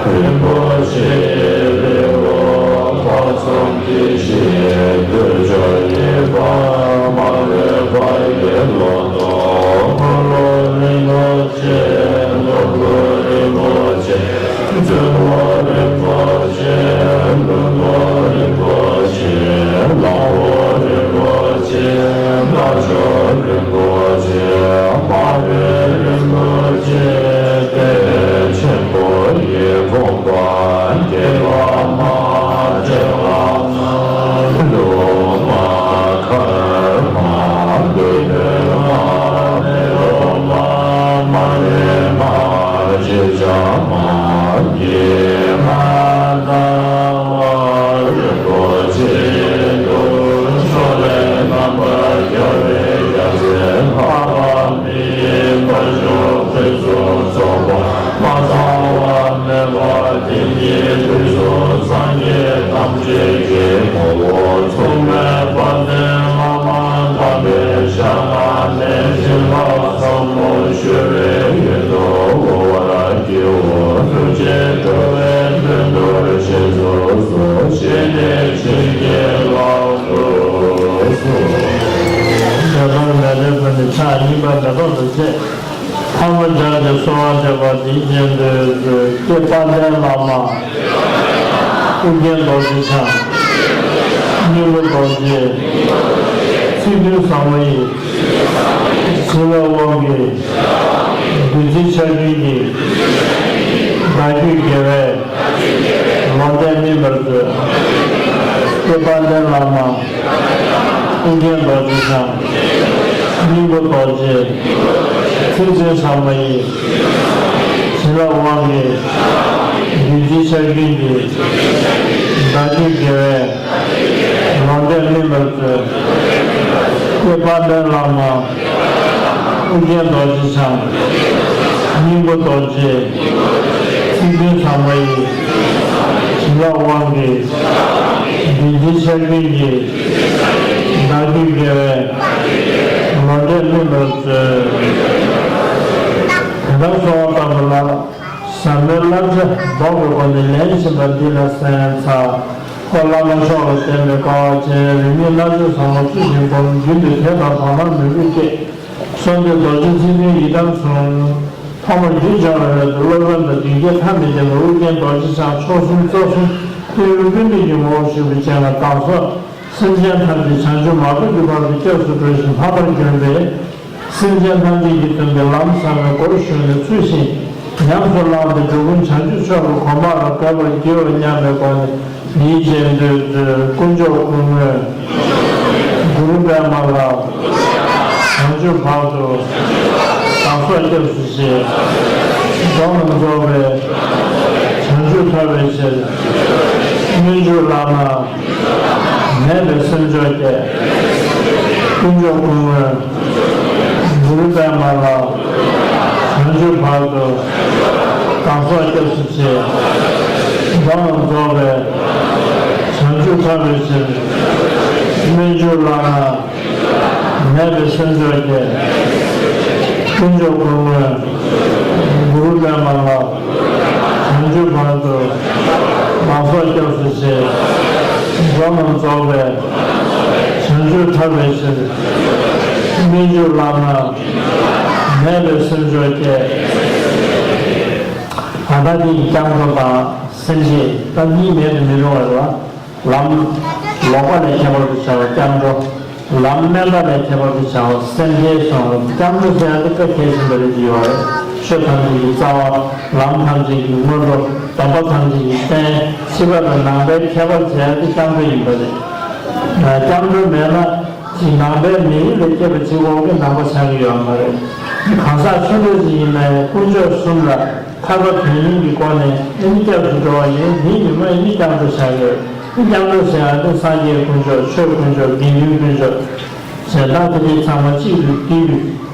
རིན་པོ་ཆེ་རིན་པོ་ཆེ། འཁོར་ལོ་རིན་པོ་ཆེ། ནོར་བུ་རིན་པོ་ཆེ། བཙུན་མོ་རིན་པོ་ཆེ། ལྷུན་པོ་རིན་པོ་ཆེ། གླང་པོ་རིན་པོ་ཆེ། རྣ་མཆོག་རིན་པོ་ཆེ། མ་ཎི་རིན་པོ་ཆེ། དཔལ་ཆེན་པོ་ཡི་དགོངས་པ་རྒྱལ་བ་མ་བྱ་བ་མ་ལུས་མ་མཁར་མ་ལུས་མ་མེ་ལོང་མ་མ་ལུས་མ་ཅི་བྱ་མ་ཉི་མ་ཟླ་བ་རིན་པོ་ཆེ་དུ་ཕྱོགས་ལས་རྣམ་པར་རྒྱལ་བའི་རྒྱལ་མཚན་འཕགས་པ་མི་ཡི་དཀར་ཕྱོགས་ཕུན་སུམ་ཚོགས་པ། མ་ཚང་བ་མེད་པ་དེ་ཉིད་དུས་གསུམ་སངས་རྒྱས་ཐམས་ཅད་ཀྱི་ངོ་བོ་མཚུངས་མེད་དཔལ་ལྡན་བླ་མ་དམ་པའི་ཞལ་སྔ་ནས་བྱིན་རླབས་ཟབ་མོ་ཞུ་བའི་ཡུལ་དུ་འོང་བར་བགྱིའོ། ཐུགས་རྗེས་འགྲོ་བའི་དོན་དུ་རྗེས་སུ་གསོལ། བཞེས་ནས་བྱིན་གྱིས་བརླབ་ཏུ་གསོལ། མེ་ཏོག་མེ་ཏོག་ཕུལ་ནས་ཕྱག་གཉིས་པ་མེ་ཏོག་ཏུ་བཅད། ཐལ་མོ་སྦྱར་ཏེ་གསོལ་བ་འདེབས་པ་འདི་བཞིན་དུ་གསོལ། ཀྱེ་དཔལ་ལྡན་བླ་མ། ཨོ་རྒྱན་རྡོ་རྗེ་འཆང་། སྙིང་པོ་རྡོ་རྗེ། ཚིག་བདུན་ཟབ་མོ་ཡི། བྱིན་རླབས་དབང་གིས། བདུད་རྩིའི་ཆར་རྒྱུན་གྱིས། བདག་རྒྱུད་དགེ་བའི། ལོ་འབྲས་སྨིན་པར་མཛོད། དཔལ་དཔལ་ལྡན་བླ་མ། ཨོ་རྒྱན་རྡོ་རྗེ་འཆང་། སྙིང་པོ་རྡོ་རྗེ། ཚིག་བདུན་ཟབ་མོ་ཡི། བྱིན་རླབས་དབང་གིས། བདུད་རྩིའི་ཆར་རྒྱུན་གྱིས། བདག་རྒྱུད་དགེ་བའི། ལོ་འབྲས་སྨིན་པར་མཛོད། དཔལ་དཔལ་ལྡན་བླ་མ། ཨོ་རྒྱན་རྡོ་རྗེ་འཆང་། སྙིང་པོ་རྡོ་རྗེ། ཚིག་བདུན་ཟབ་མོ་ཡི། བྱིན་རླབས་དབང་གིས། བདུད་རྩིའི་ཆར་རྒྱུན་གྱིས། བདག་རྒྱུད་དགེ་བའི། ལོ་འབྲས་སྨིན་པར་མཛོད། དེ་ལྟར་གསོལ་བ་བཏབ་པ་ལ། ཟབ་མོའི་བསླབ་བྱ་རྫོགས་པའི་སྒོ་ནས་ལན་བྱིན་པ་འདི་ལ་གསན་ཚར། ཁོ་བླ་མ་མཆོག་ལ་བརྟེན་པའི་དཀའ་བ་སྤྱད། རིང་མིན་བླ་མཆོད་བཟང་པོ་ཚུལ་བཞིན་བསྒོམ། རྒྱུན་དུ་དད་དང་དག་སྣང་མོས་གུས་བསྐྱེད། གསོལ་འདེབས་རྡོ་རྗེ་ཚིག་བདུན་ཡི་དམ་མཚུངས། ཐོག་མར་རྒྱུད་སྦྱང་བའི་སླད་དུ་སློབ་དཔོན་དང་མདུན་བསྐྱེད་ཐ་མི་དད་པ་ཨོ་རྒྱན་རྡོ་རྗེ་འཆང་མཆོག་གསུམ་རྩ་གསུམ་ཀུན་འདུས་ཀྱི་ངོ་བོར་བཞུགས་པའི་སྤྱན་སྔར་བདག་སོགས་སེམས་ཅན་ཐམས་ཅད་བྱང་ཆུབ་མ་ཐོབ་ཀྱི་བར་དུ་སྐྱབས་སུ་འགྲོ་ཞིང་ལྷག་པར་གྱུར་པའི་སེམས་ཅན་ཐམས་ཅད་ཀྱི་དོན་དུ་ལམ་ཟབ་མོའི་སྒོར་ཞུགས་ནས་ཚུལ་བཞིན་ཉམས་སུ་བླངས་ཏེ་འགྲོ་ཀུན་བྱང་ཆུབ་མཆོག་གི་གོ་འཕང་ལ་འགོད་པར་བགྱིའོ་སྙམ་པའི་སྒོ་ནས་ཡིད་ཀྱིས་འདུད་དཀོན་མཆོག་ཀུན་དངོས་གུ་རུ་པདྨ་ལ་བྱང་ཆུབ་བར་དུ་བདག་སོགས་སྐྱབས་སུ་མཆི། རྫོགས་རྣམས་རྫོགས་པའི་བྱང་ཆུབ་ཐོབ་པའི་ཕྱིར། སྨོན་འཇུག་བླ་ན་མེད་པའི་སེམས་མཆོག་བསྐྱེད། དཀོན་མཆོག་ཀུན་དངོས་གུ་རུ་པདྨ་ལ་བྱང་ཆུབ་བར་དུ་བདག་སོགས་སྐྱབས་སུ་མཆི། རྫོགས་རྣམས་རྫོགས་པའི་བྱང་ཆུབ་ཐོབ་པའི་ཕྱིར། སྨོན་འཇུག་བླ་ན་མེད་པའི་སེམས་མཆོག་བསྐྱེད། དཀོན་མཆོག་ཀུན་དངོས་གུ་རུ་པདྨ་ལ་བྱང་ཆུབ་བར་དུ་བདག་སོགས་སྐྱབས་སུ་མཆི། རྫོགས་རྣམས་རྫོགས་པའི་བྱང་ཆུབ་ཐོབ་པའི་ཕྱིར། སྨོན་འཇུག་བླ་ན་མེད་པའི་སེམས་མཆོག་བསྐྱེད། ད་ལྟ་འདི་ཡི་སྐྱབས་འགྲོ་དང་སེམས་བསྐྱེད་ད་གཉིས་མེད་དུ་མི་རུང་བ་རེད་བ། ལམ་ལོག་པ་ལས་ཁྱད་པར་དུ་བྱ་བ་སྐྱབས་འགྲོ། ལམ་དམན་པ་ལས་ཁྱད་པར་དུ་བྱ་བ་སེམས་བསྐྱེད་གསུངས། སྐྱབས་འགྲོ་ཟེར་ཡ་དེ་དཔེ་གལ་ཆེན་པོ་རེད་ཅེས་ཡོད་རེད། ཆོས་ཐམས་ཅད་ཀྱི་རྩ་བ། ལམ་ཐམས་ཅད་ཀྱི་སྔོན་འགྲོ། སྡོམ་པ་ཐམས་ཅད་ཀྱི་རྟེན། ཕྱི་པ་དང་ནང་པའི་ཁྱད་པར་བྱེད་ཡ་དེ་སྐྱབས་འགྲོ་ཡིན་པ་རེད། སྐྱབས་འགྲོ་མེད་ན་ཅིག་ནང་པའི་མི་རིགས་ལས་སྐྱེས་པ་གཅིག་པོ་གི་ནང་པ་ཆགས་ཀྱི་ཡོད་མ་རེད། གང་ཟག་ཆུང་གྲས་ཅིག་ཡིན་ན་ཡང་དཀོན་མཆོག་གསུམ་ལ་ཐར་པ་དོན་གཉེར་གྱི་སྒོ་ནས་ཨེ་ནི་སྐྱབས་སུ་འགྲོ་བ་ཡིན། དེའི་ཉིན་མོ་ཨེ་ནི་སྐྱབས་འགྲོ་བྱ་དགོས། སྐྱབས་འགྲོ་ཟེར་ཡ་དེ་སངས་རྒྱས་དཀོན་མཆོག་ཆོས་དཀོན་མཆོག་དགེ་འདུན་དཀོན་མཆོག་ཞེ་དྲག་དེ་འདྲའི་ཚང་མ་གཅིག་ཏུ་བསྡུས་པའི་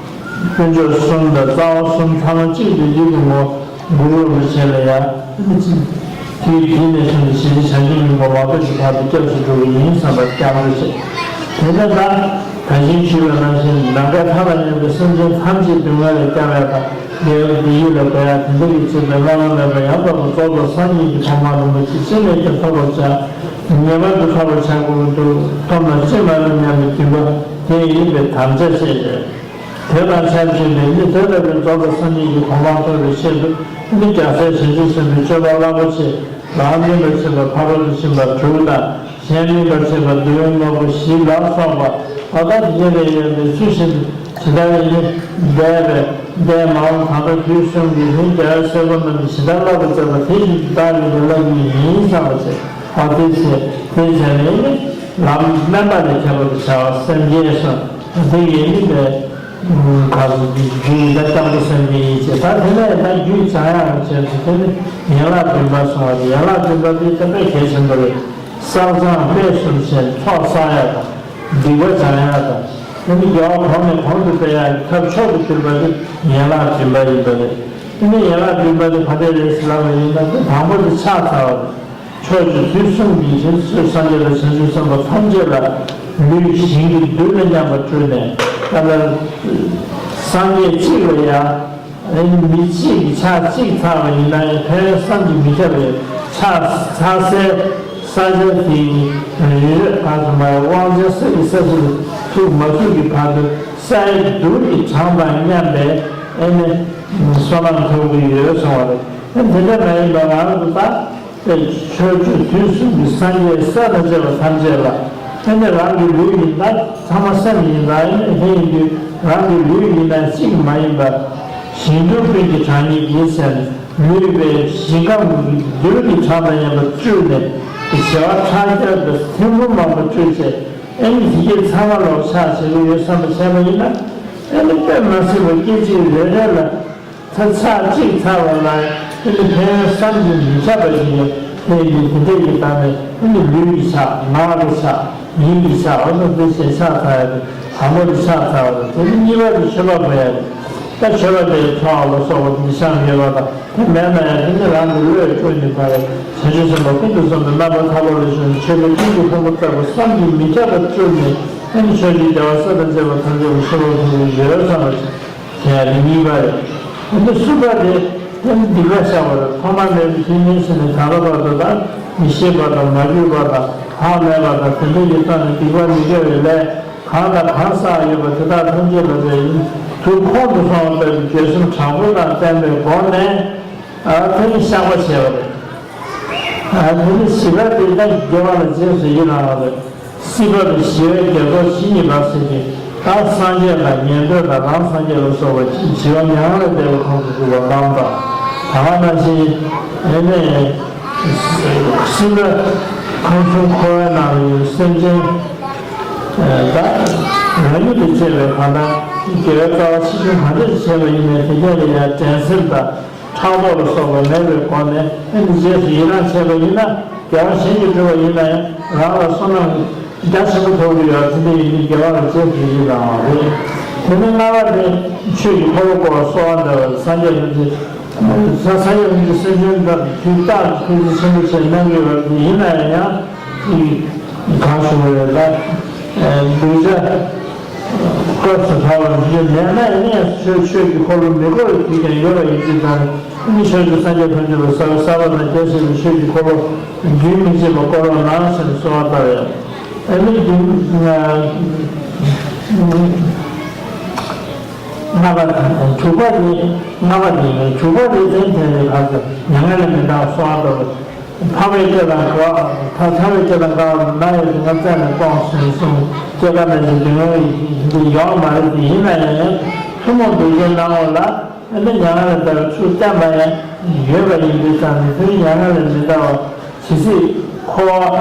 དཀོན་མཆོག་གསུམ་དང་རྩ་བ་གསུམ་ཚང་མ་གཅིག་ཏུ་བསྡུས་པའི་ངོ་བོ་གུ་རུ་རིན་པོ་ཆེ་ལ་ཡ་ཨེ་ནི་གཅིག་དུས་དེ་ནས་བཟུང་སྟེ་ཞེ་ཅིག་བྱང་ཆུབ་སྙིང་པོ་མ་ཐོབ་ཀྱི་བར་དུ་སྐྱབས་སུ་འགྲོ་གི་ཡིན་བསམ་པ་སྐྱབས་འགྲོ་བྱེད། དེ་ནས་ད་ད་གིན་ཞུས་པ་ནང་བཞིན་ནམ་མཁའི་མཐའ་དང་མཉམ་པའི་སེམས་ཅན་ཐམས་ཅད་སྡུག་བསྔལ་ལས་སྐྱོབ་ཡ་དང་། དགེ་བའི་བདེ་ཡིད་ལ་འགོད་ཡ་དེ་འདྲ་གི་ཆེད་དུ་བླ་ན་མེད་པ་ཡང་དག་པར་རྫོགས་པའི་སངས་རྒྱས་ཀྱི་གོ་འཕང་རིན་པོ་ཆེ་ཅི་ནས་ཀྱང་ཐོབ་པར་བྱ། ངེས་པར་དུ་ཐོབ་པར་བྱ་དགོས་ཀྱི་འདུག་ཐོབ་ན་ཅི་མ་རུང་སྙམ་པའི་འདུན་པ་དེ་ཡིན་པའི་དམ་བཅའ་བཅས་ཏེ། དེ་དང་ཆབས་ཅིག་ནས་ནི་དེ་ལྟ་བུའི་རྫོགས་པའི་སངས་རྒྱས་ཀྱི་གོ་འཕང་ཐོབ་པའི་ཆེད་དུ་ནི་རྒྱལ་སྲས་བྱང་ཆུབ་སེམས་དཔའི་སྤྱོད་པ་རླབས་པོ་ཆེ། ལམ་སྨིན་པར་བྱེད་པ་ཕ་རོལ་ཏུ་ཕྱིན་པ་དྲུག་དང་། གཞན་སྨིན་པར་བྱེད་པ་འདོད་ཡོན་དངོས་པོ་བཞི་ལ་སོགས་པ་ད་ལྟ་དེ་ལས་ཡོད་པའི་ཚུལ་བཞིན་དུ་ཇི་ལྟར་ཡིན་འདས་པའི་འདས་མ་འོངས་གང་ལྟར་དུས་གསུམ་གྱི་ལྷུན་རྒྱལ་བའི་སྲས་པོ་རྣམས་ཀྱིས་ཇི་ལྟར་བསླབ་པར་མཛད་པ་དེ་བཞིན་དུ་བདག་གིས་ཀྱང་བསླབ་ཀྱི་ཡིན་བསམ་པ་བྱས། ཨ་དེ་བྱས་དེ་བྱས་ནས་ནི་ལམ་དམན་པ་ལས་ཁྱད་པར་དུ་བྱ་བ་སེམས་བསྐྱེད་སོགས་དེ་ཡིན་ནི་ལས། ག་རུ་འདི་རྒྱུ་ཡི་ད་སྐྱབས་འགྲོ་སེམས་བསྐྱེད་ཡིན་ཅེས། ད་དེ་ནས་ད་རྒྱུ་སྦྱང་ཡག་གི་ཆེད་དུ་དེ་ནི་ཡན་ལག་བདུན་པ་གསུངས་པ་རེད། ཡན་ལག་བདུན་པ་དེ་ད་དཔེ་གལ་ཆེན་པོ་རེད། བསགས་སྦྱང་སྤེལ་གསུམ་བྱས་ཚོགས་བསགས་ཡག་དང་། སྡིག་པ་སྦྱང་ཡག་དང་། དེ་ནི་དགེ་བ་གོང་ནས་གོང་དུ་སྤེལ་ཡག་གི་ཐབས་མཆོག་ཏུ་གྱུར་པ་དེ་ཡན་ལག་བདུན་པ་ཡིན་པ་རེད། དེ་ནི་ཡན་ལག་བདུན་པ་དེ་ག་འདྲ་རེད་ཟེར་ལབ་པ་ཡིན་ན། དེ་དང་པོ་དེ་ཕྱག་འཚལ་བ་རེད། ཕྱོགས་བཅུའི་དུས་གསུམ་གྱི་ཆོས་སངས་རྒྱས་དང་བྱང་ཆུབ་སེམས་དཔའ་ཐམས་ཅད་ལ་ལུས་ཞིང་གི་རྡུལ་དང་མཉམ་པར་སྤྲུལ་ནས། ད་ལྟ་སངས་རྒྱས་གཅིག་ལ་ཡང་མི་གཅིག་གིས་ཕྱག་གཅིག་འཚལ་བ་ཡིན་ན་ཡང་ཕན་ཡོན་བསམ་གྱིས་མི་ཁྱབ་པའི་ཕྱག་འཚལ་སའི་ས་ཆ་དེའི་རི་རབ་གང་སོ་མ་དབང་ཆེན་ས་ཀྱི་ས་གཞི་ལ་ཐུག་མ་ཐུག་གི་བར་དུ་སའི་རྡུལ་གྱི་གྲངས་དང་མཉམ་པའི་ཨེ་ནི་བསོད་ནམས་ཐོབ་ཀྱི་ཡོད་གསུངས་པ་རེད། ཨེ་དེ་འདྲ་མ་ཡིན་པ་ང་རང་ཚོ་ད། ཕྱོགས་བཅུ་དུས་གསུམ་གྱི་སངས་རྒྱས་སྲས་དང་བཅས་པ་ཐམས་ཅད་ལ། ཨེ་ནི་རང་གི་ལུས་ཡིན་ན་ཚང་མ་སེམས་ཡིན་ལ། ཨེ་ནི་དེ་ཡིན་དུས་རང་གི་ལུས་ཡིན་ན་གཅིག་མ་ཡིན་པ། ཞིང་དུ་ཀུན་གྱི་གྲངས་སྙེད་ཀྱི་ཟེར་ནས་ལུས་པའི་ཞིང་ཁམས་ཀྱི་རྡུལ་གྱི་གྲངས་དང་མཉམ་པ་སྤྲུལ་ནས། བྱེ་བ་ཕྲག་བརྒྱ་དང་ཐེར་འབུམ་མང་པོ་སྤྲུལ་བྱས། ཨེ་ནི་དེ་གྱད་ཚང་མ་ལོག་ཆགས་བྱེད་ཀྱི་ཡོད་བསམ་པ་བྱས་པ་ཡིན་ན། ཨེ་ནི་དཔེ་མ་སྲིད་པ་སྐད་ཅིག་རེ་རེ་ལ། ཚ་ཚ་གཅིག་ཚ་བ་ལ། དེ་ནི་ཕན་ཡོན་བསམ་གྱིས་མི་ཁྱབ་པ་ཞིག་ཡོད། དེ་ཡིན་དུས་དེ་འདྲ་ཡི་སྟེང་ནས་དེ་ནི་ལུས་ཀྱི་ཆགས། ངག་གི་ཆགས། ཡིད་ཀྱི་ཆགས། འོ་ན་དེ་བཞིན་ཆགས་ཚར་ཡ་དེ་དང་པོ་དེ་ཆགས་ཚར་བ་དང་། དེ་ནི་གཉིས་པ་དེ་མཆོད་པ་འབུལ་ཡ་རེད། ད་མཆོད་པ་དེ་ཐོག་ལ་སོགས་པ་འདི་བཤམས་ཡོད་པ་དང་། དེ་མེད་ན་ཡང་དེ་ནི་རང་གི་བློས་སྤྲུལ་ནས་པ་རེད། བྱང་ཆུབ་སེམས་དཔའ་ཀུན་ཏུ་བཟང་པོའི་རྣམ་པར་ཐར་པ་ལ་ཞུགས་ནས་མཆོད་པའི་སྤྲིན་གྱི་ཕུང་པོ་ལྟ་བུ་བསམ་གྱིས་མི་ཁྱབ་པ་སྤྲུལ་ནས། དེ་ནི་ཕྱོགས་བཅུའི་རྒྱལ་བ་སྲས་དང་བཅས་པ་ཐམས་ཅད་ལ་མཆོད་པ་ཕུལ་གྱི་ཡོད་བསམ་པ་བྱས། དེ་ཡང་དེ་གཉིས་པ་རེད། དེ་ནི་གསུམ་པ་དེ། དེ་ནི་སྡིག་པ་བཤགས་པ་རེད། ཐོག་མ་མེད་པའི་དུས་ནས་བྱས་ནས་ད་ལྟ་བར་དུ་དང་། མི་ཤེས་པ་དང་། མ་གྱུར་པ་དང་། བག་མེད་པ་དང་། དེ་འདྲ་ཡི་སྟེང་ནས་སྡིག་པ་མི་དགེ་བའི་ལས་གང་དང་གང་བསགས་ཡོད་པ་དེ་དག་ཐམས་ཅད་ལ་དེ་ཡིན་དུས་ཁོང་དུ་སོང་བ་ལྟ་བུའི་འགྱོད་སེམས་དྲག་པོ་དང་ལྡན་པའི་སྒོ་ནས། ཨ། དེ་ནི་བཤགས་པ་བྱས་པ་རེད། ཨ། དེ་ནི་བཞི་པ་དེ་ད་དགེ་བ་ལ་རྗེས་སུ་ཡི་རང་བ་རེད། སྲིད་པ་ཞི་བའི་རྒྱ་མཚོ་ཇི་སྙེད་པ་ཟེར་གྱི། ད་སངས་རྒྱས་དང་ཉན་ཐོས་དང་རང་སངས་རྒྱས་ལ་སོགས་པ་ཇི་བཞིན་ཉམས་ལ་བདེ་བའི་ཁམས་སུ་འཇུག་པ་རྣམས་དང་། ད་ག་ནང་བཞིན་ཨེ་ནས་སྲིད་པ་ཁམས་གསུམ་འཁོར་བའི་ནང་ལ་ཡོད་སེམས་ཅན། ཨ། ད་རང་ཉིད་དང་བཅས་པའི་གང་ལྟར་དགེ་བའི་རྩ་བ་ཆེ་ཆུང་གང་འདྲ་ཞིག་བྱས་པ་ཡིན་ནའི་དེ་ག་ལ་ཡང་འགྲན་སེམས་དང་། ཕྲག་དོག་ལ་སོགས་པ་མེད་པའི་སྒོ་ནས། ཨེ་ནི་རྗེས་སུ་ཡི་རང་བྱས་པ་ཡིན་ན། དགེ་བ་གཞན་གྱིས་བསྒྲུབས་པ་ཡིན་ན་ཡང་རང་ལ་བསོད་ནམས་རྒྱ་ཆེན་པོ་ཐོབ་ཀྱི་ཡོད། དེ་འདྲ་ཡིན་དུས་དགེ་བ་ལ་རྗེས་སུ་ཡི་རང་བ་རེད། དེ་ནས་ལྔ་པ་དེ་ཆོས་ཀྱི་འཁོར་ལོ་བསྐོར་བ་གསོལ་བ་འདེབས་པ། སངས་རྒྱས་ཐམས་ཅད། ས་སངས་རྒྱས་ཐམས་ཅད་སེམས་ཅན་དག་དུས་རྟག་ཏུ་ཐུགས་རྗེ་ཆེན་པོ་བཅས་གནང་གི་ཡོད་པ་ཡིན་ན་ཡང་། དེ་གང་ཞུ་བ་རེད་ལ། གདུལ་བྱ། སྐབས་སུ་བབ་པར་འགྱུར་མེད་ན་ཡང་ཆོས་ཆོས་ཀྱི་འཁོར་ལོ་མི་བསྐོར་བའི་དུས་ཀྱང་ཡོད་པ་ཡིན་དུས་ཙང་། ཨེ་ནི་ཆོས་ཀྱི་སངས་རྒྱས་ཐམས་ཅད་ལ་ཟབ་ཟབ་པ་དང་རྒྱ་ཆེ་བའི་ཆོས་ཀྱི་འཁོར་ལོ་རྒྱུན་མི་ཆད་པར་བསྐོར་རོགས་གནང་ཟེར་ནས་གསོལ་བ་བཏབ་ཡོད། ཨེ་ནི་རྒྱུན། ལྔ་པ་དང་དྲུག་པ་ནི། ལྔ་པ་ནི་དྲུག་པ་ནི་ཚན་དེ་ནི་ལྷག་ཏུ་མྱ་ངན་ལས་མི་འདའ་བར་གསོལ་བ་བཏབ། ཐར་པའི་སྐད་དང་འགལ་བ། ཐར་ཐར་པའི་སྐད་དང་འགལ་བ་ན་ཡང་སྡུག་བསྔལ་རྩད་ནས་སྤོངས་ཟེར་གསུངས། སྐྱེ་རྒ་ན་འཆིའི་སྡུག་བསྔལ་འདི་ཡོད་མ་རེད། དེ་ཡིན་ན་ཡང་ཐུན་མོང་བདེ་ཆེན་སྣང་ངོ་ལ། ཨེ་ནི་མྱ་ངན་ལས་འདའ་བའི་ཚུལ་བསྟན་པ་ཡང་ཡོད་པ་ཡིན་དུས་ཙང་ནས། དེ་མྱ་ངན་ལས་མི་འདའ་བ་ཇི་སྲིད་འཁོར་བ་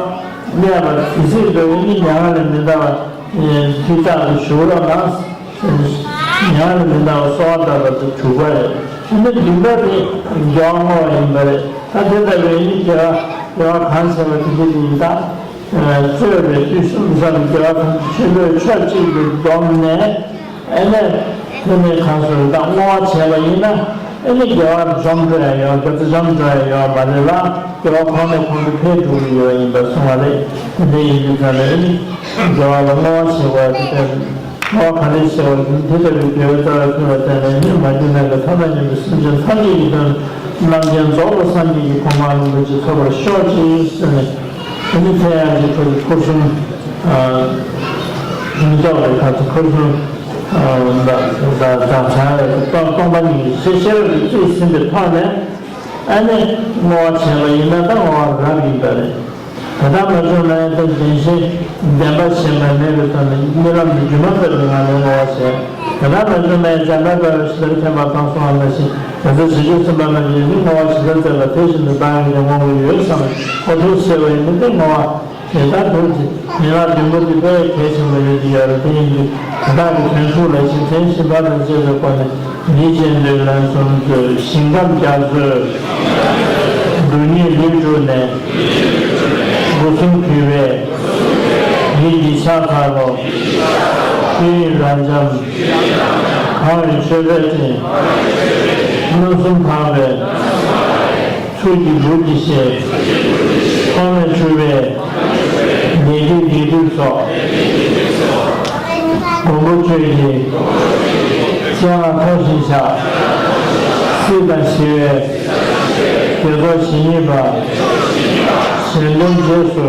གནས་པ་དེ་སྲིད་དུ། ཨེ་ནི་མྱ་ངན་ལས་མི་འདའ་བ་དུས་རྟག་ཏུ་བཞུགས་རོགས་གནང་། མྱ་ངན་ལས་མི་འདའ་བར་གསོལ་བ་བཏབ་པ་དེ་དྲུག་པ་རེད། ཨེ་ནི་བདུན་པ་དེ་དགེ་བ་བསྔོ་བ་ཡིན་པ་རེད། ད་དེ་ལྟ་བུའི་ནི་དགེ་བ། དགེ་བ་གང་བྱས་པ་དེ་དེ་དེ་ཡིན་ད། རྩོད་པའི་དུས་གསུམ་དུ་བསགས་པའི་དགེ་བ་ཐམས་ཅད་ཆེན་པོའི་ཕྱོགས་གཅིག་ཏུ་བསྡོམས་ནས། ཨེ་ནས་དེ་ནས་གང་སོང་ད་བསྔོ་བ་བྱས་པ་ཡིན་ན། ཨེ་ནས་དགེ་བ་འཇོམས་འགྲོ་ཡ་ཡོད། དགེ་རྩ་འཇོམས་འགྲོ་ཡ་ཡོད་མ་རེད་ལ། དགེ་བ་གོང་ནས་གོང་དུ་འཕེལ་འགྲོ་གི་ཡོད་ཡིན་པ་གསུངས་པ་རེད། དེ་འདྲ་ཡིན་དུས་ཙང་ནས་ཨེ་ནས་དགེ་བ་ལ་བསྔོ་བ་བྱེད་དགོས་ཡ་དེ་ལྟར། བསྔོ་བ་ག་འདྲ་བྱེད་དགོས་ཡིན། དེ་ལྟ་བུའི་དགེ་བའི་རྩ་བའི་ཕུལ་བ་བསྟན་ནས། ནི་མ་གྱུར་ནམ་མཁའི་མཐའ་དང་མཉམ་པའི་སེམས་ཅན་ཐམས་ཅད་ཀྱི་དོན་རྣམ་མཁྱེན་རྫོགས་པའི་སངས་རྒྱས་ཀྱི་གོ་འཕང་རིན་པོ་ཆེ་ཐོབ་པར་ཤོག་ཅིག་ཟེར་ནས། དེ་ནི་ཚེ་ཡང་གི་ཁོ་ཚོ་ཁོར་སྲུང་། ཨ། མི་ལྕོགས་པའི་ཁ་ཚོ་ཁོར་སྲུང་། ཨ། ད་ད་ད་བྱ་བའི་སྟོང་སྟོང་པ་ཉིད་ཀྱི་ཤེས་ཤེས་རབ་ཀྱིས་རྩིས་ཟིན་པའི་ཐོག་ནས། ཨ་ནི་བསྔོ་བ་བྱས་པ་ཡིན་ན་ད་བསྔོ་བ་རབ་ཡིན་པ་རེད། དེ་ལྟར་མ་བྱུང་ན་ཡང་ད་བདེན་ཞེན་བདེན་པ་ཞེན་པ་མེད་པའི་ཐོག་ནས་རྨི་ལམ་དུ་སྒྱུ་མ་ལྟ་བུའི་ངང་ནས་བསྔོ་བ་བྱས། དེ་ལྟར་མ་བྱུང་ན་ཡང་བྱམས་པ་དཔའ་བོས་ཇི་ལྟར་མཁྱེན་པ་དང་གསུངས་པ་ནང་བཞིན། རྒྱལ་སྲས་བྱང་ཆུབ་སེམས་དཔའ་རྣམས་ཀྱིས་ནི་བསྔོ་བ་ཇི་ལྟར་མཛད་པ་དེ་བཞིན་དུ་བཏང་ཡོད་ཀྱང་བསྔོ་དགོས་ཡོད་བསམ་པའི་ཁོ་ཐག་ཆོད་པ་ཡིན་ན། དེ་བསྔོ་བ་དེ་ལྟར་དུ་ཅིག་ཡན་ལག་བདུན་པོ་འདི་དཔེ་གལ་ཆེན་པོ་ཡོད་ཀྱི་ཡོད་རེད། དེ་ཡིན་དུས་དེ་དག་གི་དོན་ཚུལ་ལ་ཞིག་དྲན་ཤེས་པ་དང་བཅས་པའི་སྒོ་ནས། ཉིད་ཅན་འདོད་ལན་གསུམ་མཛོད། ཞིང་ཁམས་རྒྱ་མཚོའི་རྡུལ་སྙེད་ལུས་སྤྲུལ་ནས། སྒོ་གསུམ་གུས་པས་ཡིད་ཀྱིས་ཕྱག་འཚལ་ལོ། ཆོས་དབྱིངས་རབ་འབྱམས་གང་བའི་མཆོད་པའི་སྤྲིན། མངོན་སུམ་འཕངས་པའི་ཚུལ་གྱིས་འབུར་གྱིས་བཞད། ཐོགས་མེད་འཁྲུལ་པའི་ལས་ཀྱི་སྡིག་སྒྲིབ་ཚོགས། མགོན་པོ་ཁྱོད་ཀྱི་སྤྱན་སྔར་མཐོལ་ཞིང་བཤགས། སྲིད་དང་ཞི་བའི་དགེ་ཚོགས་ཇི་སྙེད་པ། གཞན་དོན་རྗེས་སུ་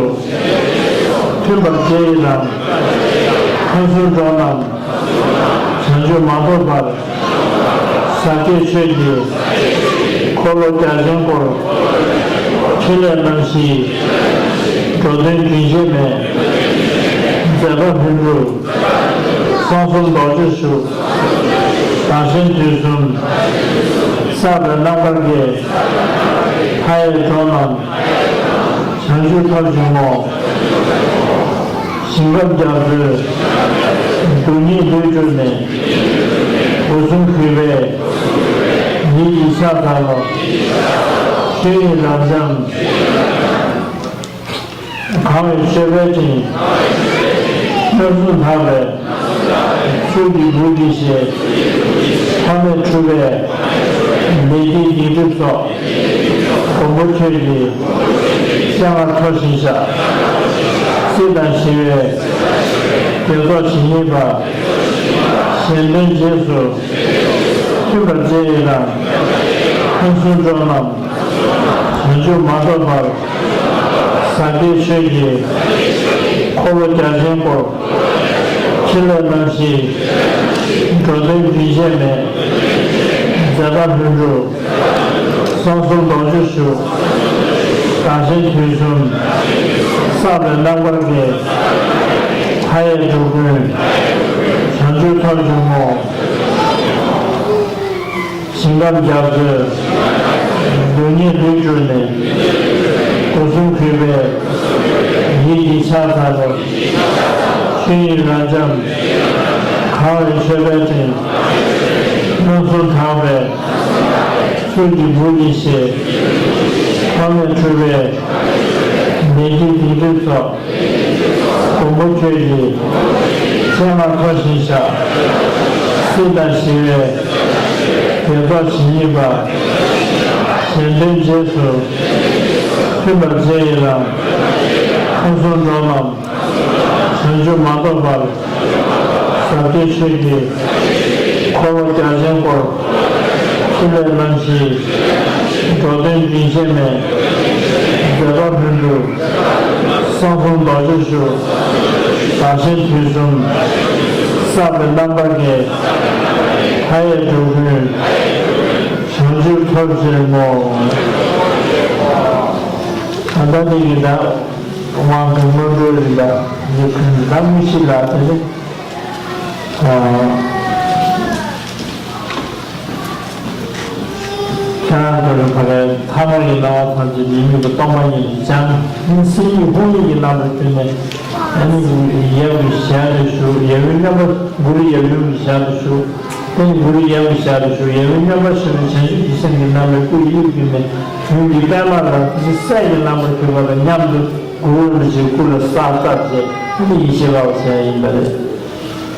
མཐུན་པར་བྱེད་ཡི་རང་། ཕུན་སུམ་ཚོགས་རྣམས་བྱང་ཆུབ་མ་ཐོབ་བར། ཟབ་རྒྱས་ཆོས་ཀྱི་འཁོར་ལོ་རྒྱ་ཆེན་བསྐོར། ཕྲིན་ལས་རྣམ་བཞི། འགྲོ་དོན་རྒྱུན་ཆད་མེད། མཛད་པ་ལྷུན་གྲུབ། གསང་གསུམ་རྡོ་རྗེར་བཞུགས། བདག་གཞན་དུས་གསུམ། བསགས་པའི་རྣམ་དཀར་གྱིས། མཐའ་ཡས་འགྲོ་རྣམས། བྱང་ཆུབ་ཐོབ་ཕྱིར་བསྔོ། ཞིང་ཁམས་རྒྱ་མཚོའི། རྡུལ་སྙེད་ལུས་གྱུར་ནས། སྒོ་གསུམ་གུས་པས། ཡིད་ཀྱིས་ཕྱག་འཚལ་ལོ། ཆོས་དབྱིངས་རབ་འབྱམས། གང་བའི་མཆོད་པའི་སྤྲིན། རྣམ་གསུམ་དག་པའི། ཚུལ་གྱིས་འབུལ་གྱིས་བཞེས། ཕ་མས་ཕྲུ་གུའི། ལས་ཀྱི་སྡིག་སྒྲིབ་ཚོགས། མགོན་པོ་ཁྱོད་ཀྱི། སྤྱན་སྔར་མཐོལ་ཞིང་བཤགས། སྲིད་དང་ཞི་བའི། དགེ་ཚོགས་ཇི་སྙེད་པ། གཞན་དོན་རྗེས་སུ། མཐུན་པར་མཛད་ཡི་རང་། ཕུན་སུམ་ཚོགས་རྣམས། བྱང་ཆུབ་མ་ཐོབ་བར། ཟབ་རྒྱས་ཆོས་ཀྱི། འཁོར་ལོ་རྒྱ་ཆེན་བསྐོར། ཕྲིན་ལས་རྣམ་བཞི། འགྲོ་དོན་རྒྱུན་ཆད་མེད། མཛད་པ་ལྷུན་གྲུབ། གསང་གསུམ་རྡོ་རྗེར་བཞུགས། བདག་གཞན་དུས་གསུམ། བསགས་པའི་རྣམ་དཀར་གྱིས། མཐའ་ཡས་འགྲོ་ཀུན། བྱང་ཆུབ་ཐོབ་ཕྱིར་བསྔོ། ཞིང་ཁམས་རྒྱ་མཚོའི། རྡུལ་སྙེད་ལུས་གྱུར་ནས། སྒོ་གསུམ་གུས་པས། ཡིད་ཀྱིས་ཕྱག་འཚལ་ལོ། ཆོས་དབྱིངས་རབ་འབྱམས། གང་བའི་མཆོད་པའི་སྤྲིན། རྣམ་གསུམ་དག་པའི། ཚུལ་གྱིས་འབུལ་གྱིས་བཞེས། ཕ་མས་ཕྲུ་གུའི། ལས་ཀྱི་སྡིག་སྒྲིབ་ཚོགས། མགོན་པོ་ཁྱོད་ཀྱི། སྤྱན་སྔར་མཐོལ་ཞིང་བཤགས། སྲིད་དང་ཞི་བའི། དགེ་ཚོགས་ཇི་སྙེད་པ། གཞན་དོན་རྗེས་སུ། མཐུན་པར་མཛད་ཡི་རང་། ཕུན་སུམ་ཚོགས་རྣམས། བྱང་ཆུབ་མ་ཐོབ་བར། ཟབ་རྒྱས་ཆོས་ཀྱི། འཁོར་ལོ་རྒྱ་ཆེན་བསྐོར། ཕྲིན་ལས་རྣམ་བཞི། འགྲོ་དོན་རྒྱུན་ཆད་མེད། མཛད་པ་ལྷུན་གྲུབ། གསང་གསུམ་རྡོ་རྗེར་བཞུགས། བདག་གཞན་དུས་གསུམ། བསགས་པའི་རྣམ་དཀར་གྱིས། མཐའ་ཡས་འགྲོ་ཀུན། བྱང་ཆུབ་ཐོབ་ཕྱིར་བསྔོ། ད་ལྟ་ནི་ཡིན་ན། དབང་གི་སྔོན་འགྲོའི་རིམ་པ་འདི་ཁུངས་ཟམ་མི་ཤེས་ལ་དེ་ནི། ཨ། ཁྱེད་རང་ཚོ་གི་ཕ་གའི་ཐ་མ་ཡི་སྣང་བ་ཐམས་ཅད་མི་དམིགས་པ་སྟོང་པ་ཉིད་དུ་སྦྱངས། སེམས་ཉིད་ཧཱུྃ་ཡིག་གི་རྣམ་པར་གྱུར་ནས། ཨ་ནི་ཡབ་ཀྱི་ཞལ་དུ་ཞུགས། ཡབ་ཡུམ་མཉམ་པར་གུ་རུ་ཡབ་ཡུམ་གྱི་ཞལ་དུ་ཞུགས། དེ་ནས་གུ་རུ་ཡབ་ཀྱི་ཞལ་དུ་ཞུགས། ཡབ་ཡུམ་མཉམ་པར་ཞུགས་ནས་བྱང་ཆུབ་ཀྱི་སེམས་ཀྱི་རྣམ་པའི་སྐུ་ཡི་དབྱིབས་ཀྱིས་ནི་ཡུམ་གྱི་པདྨ་ལ་སྲས་ཀྱི་རྣམ་པར་གྱུར་པ་དང་མཉམ་དུ་གུ་རུ་རིན་པོ་ཆེའི་སྐུ་ལ་བསགས་བསགས་བྱས། ཨ་ནི་ཡེ་ཤེས་དབབ་པ་བྱས་ཡིན་པ་རེད།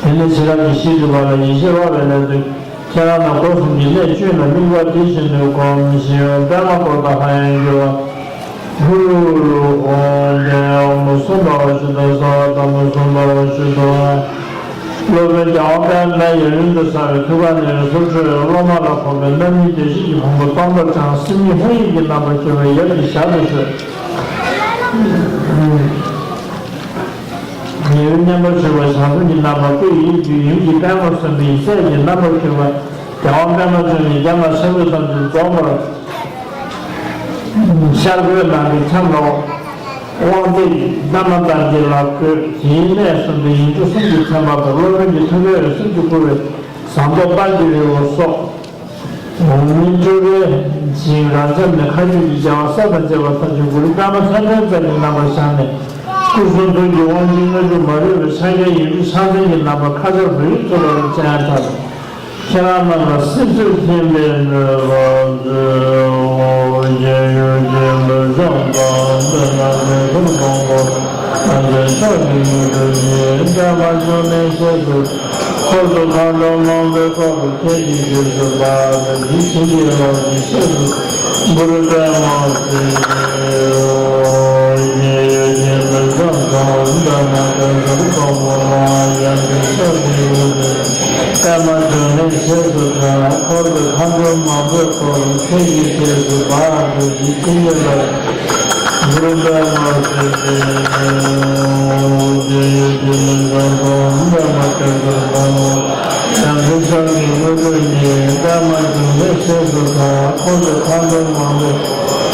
དེ་ནས་ཤེས་རབ་ཀྱི་གཞི་སྒྲུབ་པ་ལ་ཡེ་ཤེས་དབབ་པའི་ལན་དུ། ཁྱེད་རང་རྣམས་སྒོ་གསུམ་གྱི་གནས་བཅུ་ལ་དམིགས་པ་དེ་བཞིན་དུ་སྒོམ་ཞིང་པདྨ་བསྐོར་དང་ལྷ་ཡང་བསྐུལ་བ། ཧུ་ལུ་ཧོ་ཏེ་ཨོཾ་སུན་དར་ཞུ་དོ། ས་དམ་སུན་དར་ཞུ་དོ། སློབ་དཔོན་རྒྱལ་དབང་པདྨས་ཡབ་ཡུམ་དུ་བཟང་བའི་ཐུགས་ཀ་ནས་སུ་འཕྲོས་སློབ་མ་ལ་གོམས་པའི་རྣམ་སྨིན་བདེ་གཤེགས་ཀྱི་ཕུང་པོ་སྟོང་ལྡབ་འཆང་། སེམས་ཉིད་ཧཱུྃ་ཡིག་གི་རྣམ་པར་གྱུར་པའི་ཡབ་ཀྱི་ཞལ་དུ་གསོལ། ཡབ་ཡུམ་མཉམ་པར་བཞུགས་པ་བྱང་སེམས་ཀྱི་རྣམ་པ་སྐུ་ཡི་དབྱིབས་ཀྱི་ཡུམ་གྱི་པདྨ་གསུམ་པའི་སྲས་ཀྱི་རྣམ་པར་གྱུར་པ་རྒྱལ་དབང་པདྨ་འབྱུང་གནས་བརྒྱ་ལྔ་ཆེན་པོའི་ཐམས་ཅད་རྫོགས་པར་ཤར་བའི་ནང་གི་ཁྱམས་ལ་དབང་བསྟན་པདྨ་དར་རྒྱས་ལ་བཀོད། དེའི་གནས་གསུམ་དུ་ཡིག་འབྲུ་གསུམ་གྱི་མཚན་པ་དང་སློབ་དཔོན་གྱི་ཐུགས་ཀའི་འོད་ཟེར་གྱིས་བསྐུལ་བའི་ཟངས་མདོག་དཔལ་གྱི་རི་བོ་སོགས། འོག་མིན་སྤྲུལ་པའི་ཞིང་རབ་འབྱམས་ནས་མཁའ་སྤྱོད་ཀྱི་རྒྱལ་བ་སྲས་དང་བཅས་པ་ཐམས་ཅད་གུ་རུ་པདྨ་ལྷ་ལྡན་རྩལ་གྱི་རྣམ་པར་བཞེངས་ནས། སྐུ་གསུང་ཐུགས་ཀྱི་དབང་ཕྱུག་ལྔ་བཅུ་མ་ལུས་པའི་ཕྱག་རྒྱའི་ཡིག་འབྲུ་ཕྱག་མཚན་གྱི་རྣམ་པ་ཁ་སྦྱར་བོད་ཡིག་ཐོག་ལ་སྤྱན་འདྲེན། ཁྱེད་རང་རྣམས་ལ་སྲིད་མཚོར་ཐིམ་པས་གནོད་པ་སེལ་ལོ། ཞེས་ཡོན་ཏན་འབུལ་ཕྱག་དང་ལྡན་ན་དེ་ཚུལ་དང་པོ། ཨ་ནི་ཕྱག་གི་མུ་ཏིག་ནི་པདྨ་འབྱུང་གནས་ཞེས་སུ། འཁོར་དུ་མཁའ་འགྲོ་མང་པོས་བསྐོར་བ་ཁྱེད་ཀྱི་རྗེས་སུ་བདག་ནི་བྱིན་གྱིས་རློབས་ཤིག་ཞེས་སུ། གུ་རུ་པདྨ་སིདྡྷི་ཞེས་ཡོན་ཏན་འབུལ་ཕྱག་དང་ལྡན་ན་དེ་ཚུལ་དང་པོ། ཡབ་ཀྱི་ཕྱག་གི་མུ་ཏིག་པདྨ་འབྱུང་གནས་ཞེས་སུ་གྲགས། འཁོར་དུ་མཁའ་འགྲོ་མང་པོས་བསྐོར་བ་ཁྱེད་ཀྱི་རྗེས་སུ་བདག་ནི་བྱིན་གྱིས་རློབས། གུ་རུ་པདྨ་སིདྡྷི་ཞེས་ཡོན་ཏན་འབུལ་ཕྱག་དང་ལྡན་ན་དེ་ཚུལ་དང་པོ། ཡབ་ཀྱི་ཕྱག་གི་མུ་ཏིག་ནི་པདྨ་འབྱུང་གནས་ཞེས་སུ་གྲགས། འཁོར་དུ་མཁའ་འགྲོ་མང་པོས་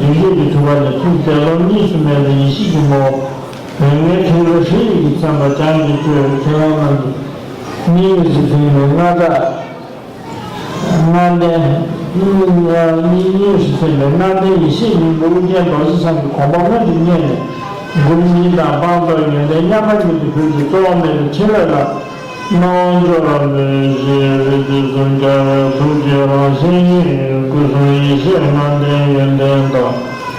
བདུད་བཞི་གི་ཐུག་པ་ནས་ཐུག་བདེ་སྟོང་གཉིས་སུ་མེད་པའི་ཡེ་ཤེས་ཀྱི་ངོ་བོ། རིགས་ལྔའི་ཐིག་ལེ་ཧྲཱིཿ་ཡིག་གིས་མཚན་པ་བྱང་གི་ཆོས་ཁྱེད་རང་རྣམས་ཀྱི་སྙིང་དབུས་སུ་ཐིམ་པའི་སྔགས་བདག་སྔགས་ལྡན། སྙིང་དབུས་སུ་ཐིམ་པའི་སྔགས་ལྡན་ཡེ་ཤེས་སྙིང་པོ་ཨོ་རྒྱན་རྡོ་རྗེ་འཆང་གི་དགོངས་པ་སྔོན་དུ་བསྙེན་ནས། མགུར་ཉིད་དང་སྤངས་རྟོགས་ཡོན་ཏན་མཉམ་པ་ཉིད་དུ་ཕུལ་ཏེ་རྩོལ་བ་མེད་པའི་ཕྲིན་ལས་ལ། སྣང་བ་འཇོ་རུ་མི་བཞེད་རིག་འཛིན་གསུམ་རྒྱལ་བའི་ཐུགས་ཀྱི་རང་བཞིན་ཉིད་སྐུ་གསུམ་ཡེ་ཤེས་ལྔ་ལྡན་ཡོན་ཏན་དང་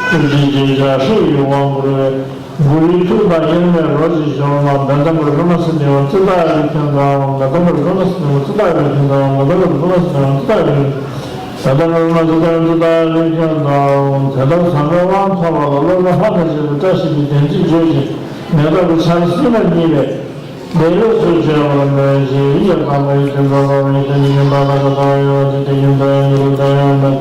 ཐུགས་རྗེ་ཅན་བཞག་ཧྲཱིཿ་ཡི་དབང་བསྐུར་བས། མགུར་རིགས་ཐུགས་དང་དབྱེར་མེད་རོ་གཅིག་ཤར་བ་ལ། བན་དྷ་གུ་རུ་ཀརྨ་སིདྡྷི་ཧཱུྃ། ཙིཏྟ་ཨ་རུ་ཁྱབ་བདག་ཧཱུྃ། ག་དྷ་གུ་རུ་ཀརྨ་སིདྡྷི་ཧཱུྃ། ཙིཏྟ་ཨ་རུ་ཁྱབ་བདག་ཧཱུྃ། ག་དྷ་གུ་རུ་ཀརྨ་སིདྡྷི་ཧཱུྃ། ཙིཏྟ་ཨ་རུ། ག་དྷ་གུ་རུ་ཀརྨ་སིདྡྷི་ཧཱུྃ། ཙིཏྟ་ཨ་རུ་ཁྱབ་བདག་ཧཱུྃ། དེ་ལྟར་ཟབ་མོའི་དབང་ཐོབ་པ་ལ། སློབ་དཔོན་ལྷ་དང་བཅས་པས་བཀྲ་ཤིས་པའི་བདེན་ཚིག་བརྗོད་ཅིང་མེ་ཏོག་གི་ཆར་བསིལ་མར་བསྙིལ་བས། འདི་ལས་སུ་བྱ་བ་ན་ཞེས་ཡི་ཡ་དམ་པ་ཡི་དོན་དམ་པ་ཡི་དོན་ཡིན་པ་ལ་ད་ལྟ་ཡོད་ཅི་དེ་ཡིན་དོན་ཡིན་རུ་དོན་ཡོད་མེད།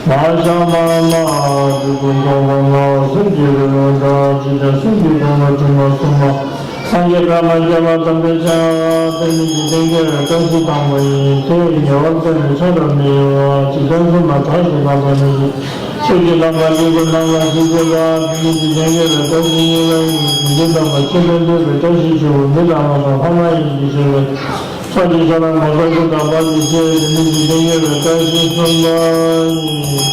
མ་ཤ་མ་མ་ཨ་ཏི་ཀུན་རྟོག་པ་མ་སུམ་གྱི་རི་ལུང་འདྲ་ཅི་བྱ་སུམ་གྱི་སྟོང་པ་དྲི་མ་སུམ་མ་སངས་རྒྱས་བཀའ་མ་བརྒྱད་པ་དམ་པའི་ཆ་དེ་ཉིད་ཀྱི་རྟེན་དགེ་བའི་བཀྲ་ཤིས་དང་པོ་ཡིན། དེ་ཉེ་བར་བསྟན་ནས་ཆ་ར་མི་ཡོང་བ་ཅི་བསྟན་སུམ་མ་གྲངས་ཤིག་ལ་བར་ནས་ཤིག་ཆོས་ཀྱི་རྣམ་པ་ལུས་ཀྱི་རྣམ་པ་ཤེས་བྱེད་པ་དེ་ཉིད་ཀྱི་རྟེན་དགེ་བའི་བཀྲ་ཤིས་གཉིས་ལ་ཡིན། དེ་དམ་པ་ཆོས་དཔལ་འདུས་པའི་བཀྲ་ཤིས་ཆེ་བོ་མི་དང་མ་དང་ལྷ་མ་ཡིན་གྱི་ཆོས་ལས། ཕྱོགས་ཀྱི་ཕྱོགས་རང་ངོ་བོ་ཀུན་དང་བར་གྱི་ཆོས་དེ་ཉིད་ཀྱི་རྟེན་དགེ་བའི་བཀྲ་ཤིས་གསུམ་པ་ཡིན།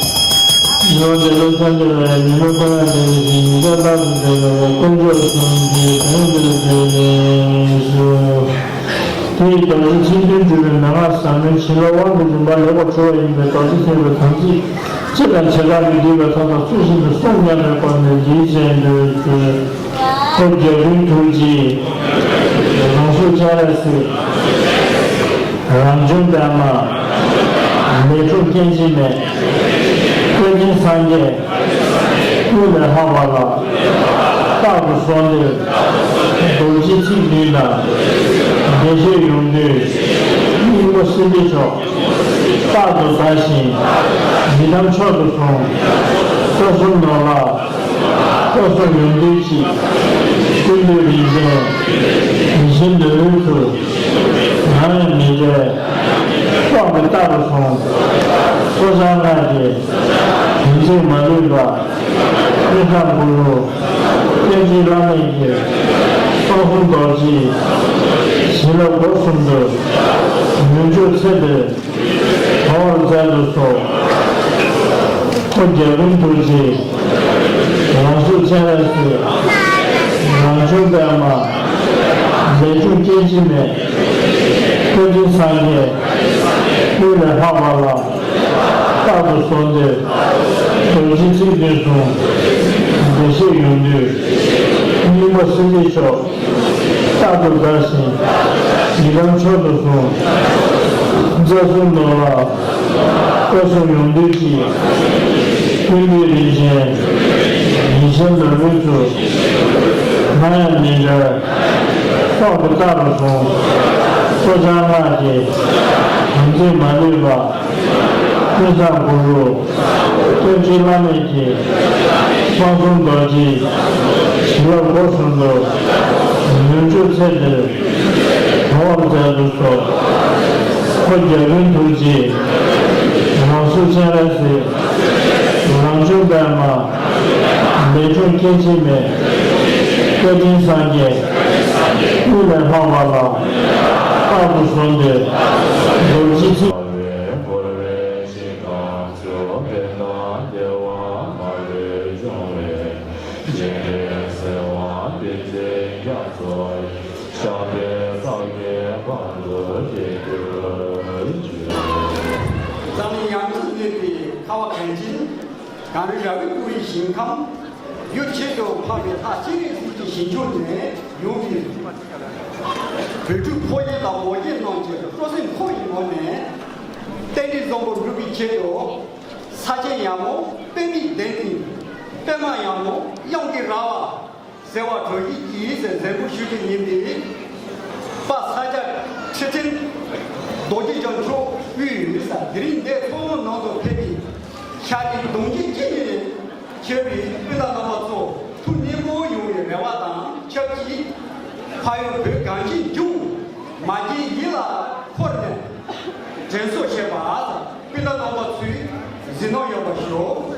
ཉི་མ་འདི་ལོ་ཚན་དེ་ལ་ཉི་མ་ཀུན་ལ་དེ་ཉིད་ཀྱི་ཉི་ཟླ་ལྟར་དུ་བསྡད་པའི་དཀོན་མཆོག་གསུམ་གྱི་དོན་དེ་ལ་དེ་ནས་ཞུ། དེ་ཡི་རྡོ་རྗེ་ཚིག་བདུན་སྒྲུབ་པའི་མན་ངག་ཟབ་མོའི་བྱིན་རླབས་དབང་གི་རིམ་པ་ལེགས་པར་གྲུབ་པ་ཡིན་པས་རྡོ་རྗེ་ཐེག་པའི་དམ་ཚིག་སྤྱི་དང་བྱེ་བྲག་གིས་བསྡུས་པའི་མཐའ་དང་ཚུལ་བཞིན་དུ་བསྲུང་སྙམ་པའི་སྒོ་ནས་འདིའི་རྗེས་ཟློས་མཛོད། ཁོ་རྒྱལ་ཀུན་ཐུགས་རྗེ་རང་གཟུགས་སྤྱན་རས་གཟིགས། རང་བྱུང་པདྨ། ལས་དྲུག་སྐྱེ་འཆི་མེད། བཀའ་དྲིན་སངས་རྒྱས། ཀུན་ལས་ལྷག་པ་ལ། རྟག་ཏུ་གསོལ་འདེབས། རྡོ་རྗེ་ཚིག་བདུན་དང་། བདེ་གཤེགས་ཡོངས་འདུས། སྙིང་པོ་སྲིད་པའི་མཆོག་རྟག་ཏུ་དགའ་ཞིང་། ཡི་དམ་མཆོག་ཏུ་བཟུང་། སྐུ་གསུམ་ནོར་ལྷ། སྐུ་གསུམ་ཡོངས་འདུས་ཀྱི། ཀུན་འདུས་རིན་ཆེན། ཡིད་བཞིན་ནོར་བུའི་ཚུལ། ནམ་ཡང་མི་འབྲལ། སྲོག་གི་རྟག་ཏུ་བཟུང་། སོ་བྱང་སྔགས་ཀྱི། དོན་ཚིག་མ་ལུས་པ། ཀུན་བཟང་གུ་རུ། བསྟན་འཛིན་བླ་མེད་ཀྱི། སྟོང་གསུམ་རྡོ་རྗེའི། བྱིན་རླབས་སྒོ་གསུམ་དུ། མྱུར་མགྱོགས་ཚེ་འདིར། གྲོལ་བར་མཛད་དུ་གསོལ། ཁོ་རྒྱལ་ཀུན་ཐུགས་རྗེ། རང་གཟུགས་སྤྱན་རས་གཟིགས། རང་བྱུང་པདྨ། ལས་དྲུག་སྐྱེ་འཆི་མེད། བཀའ་དྲིན་སངས་རྒྱས། ཀུན་ལས་ལྷག་པ་ལ། རྟག་ཏུ་གསོལ་འདེབས། རྡོ་རྗེ་ཚིག་བདུན་བཟུང་། བདེ་གཤེགས་ཡོངས་འདུས། སྙིང་པོ་སྲིད་པའི་མཆོག་རྟག་ཏུ་དགའ་ཞིང་། ཡི་དམ་མཆོག་ཏུ་བཟུང་། རྩ་གསུམ་ནོར་ལྷ། སྐུ་གསུམ་ཡོངས་འདུས་ཀྱི། ཀུན་འདུས་རིན་ཆེན། ཡིད་བཞིན་ནོར་བུའི་ཚུལ། ནམ་ཡང་མི་འབྲལ། སྲོག་གི་རྟག་ཏུ་བཟུང་། སོ་བྱང་སྔགས་ཀྱི། དམ་ཚིག་མ་ལུས་པ། ཀུན་བཟང་གུ་རུ། བསྟན་འཛིན་བླ་མེད་ཀྱི། སྟོང་གསུམ་རྡོ་རྗེའི། བྱིན་རླབས་སྒོ་གསུམ་དུ། མྱུར་མགྱོགས་ཚེ་འདིར། གྲོལ་བར་མཛད་དུ་གསོལ། ཁོ་རྒྱལ་ཀུན་ཐུགས་རྗེའི། རང་གཟུགས་སྤྱན་རས་གཟིགས། རང་བྱུང་པདྨ། ལས་དྲུག་སྐྱེ་འཆི་མེད། བཀའ་དྲིན་སངས་རྒྱས། ཀུན་ལས་ལྷག་པ་ལ། རྟག་ཏུ་གསོལ་འདེབས། རྡོ་རྗེ་ཚིག་འཛམ་གླིང་ཡང་ཅིག་གནས་པའི་ཁ་བ་གངས་ཅན། གངས་རི་ར་བས་བསྐོར་བའི་ཞིང་ཁམས། རྒྱུ་ཆེད་དུ་འཕགས་པའི་ལྷ་སྤྱན་རས་གཟིགས་ཀྱི་ཞིང་ཆེན་ནས་ཡོང་བའི་བོད་ཕྲུག་ཕོ་རྒྱས་དང་མོ་རྒྱས་རྣམས་ཀྱི་སྤྲོ་སེམས་འཁོལ་བའི་ངང་ནས། རྟེན་འབྲེལ་བཟང་པོ་འགྲུབ་པའི་ཆེད་དུ། ས་ཆེན་ཡངས་པོ་པདྨའི་གདན་སྟེང་། པདྨ་ཡངས་པོ་གཡང་གི་ར་བ། ཟེ་བ་དྲོ་སྐྱིད་ཀྱི་ཟེར་འཛེམ་བུ་ཞུ་རྒྱུ་ཡིན་པས། དཔལ་ས་སྐྱ་ཁྲི་ཆེན་རྡོ་རྗེ་འཆང་མཆོག་དབུས་དེ་རིང་འདི་ཚོགས་ནང་དུ་ཕེབས་པའི་ཤར་གྱི་གདུང་རྒྱུད་ཀྱི་ནས་མཆེད་པའི་སྤུན་ཟླ་རྣམ་པ་ཚོ་ཐུགས་མཉེས་པོ་ཡོང་བའི་རེ་བ་དང་ཆབས་ཅིག་ཕ་ཡུལ་བོད་གངས་ཅན་ལྗོངས་མ་སྐྱེས་ཡིད་ལ་འཁོར་ནས་དྲན་གསོ་བྱེད་པ། སྤུན་ཟླ་རྣམ་པ་ཚོས་གཟིགས་གནང་ཡོད་པ་ཞུ།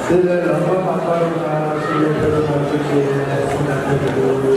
དེ་ལས་ལམ་པ་མ་པར་ན་ཤི་ཡོད་ཕེབས་མ་ཐུབ་ཀྱི་གནས་ཚུལ་གནང་གི་འདུག་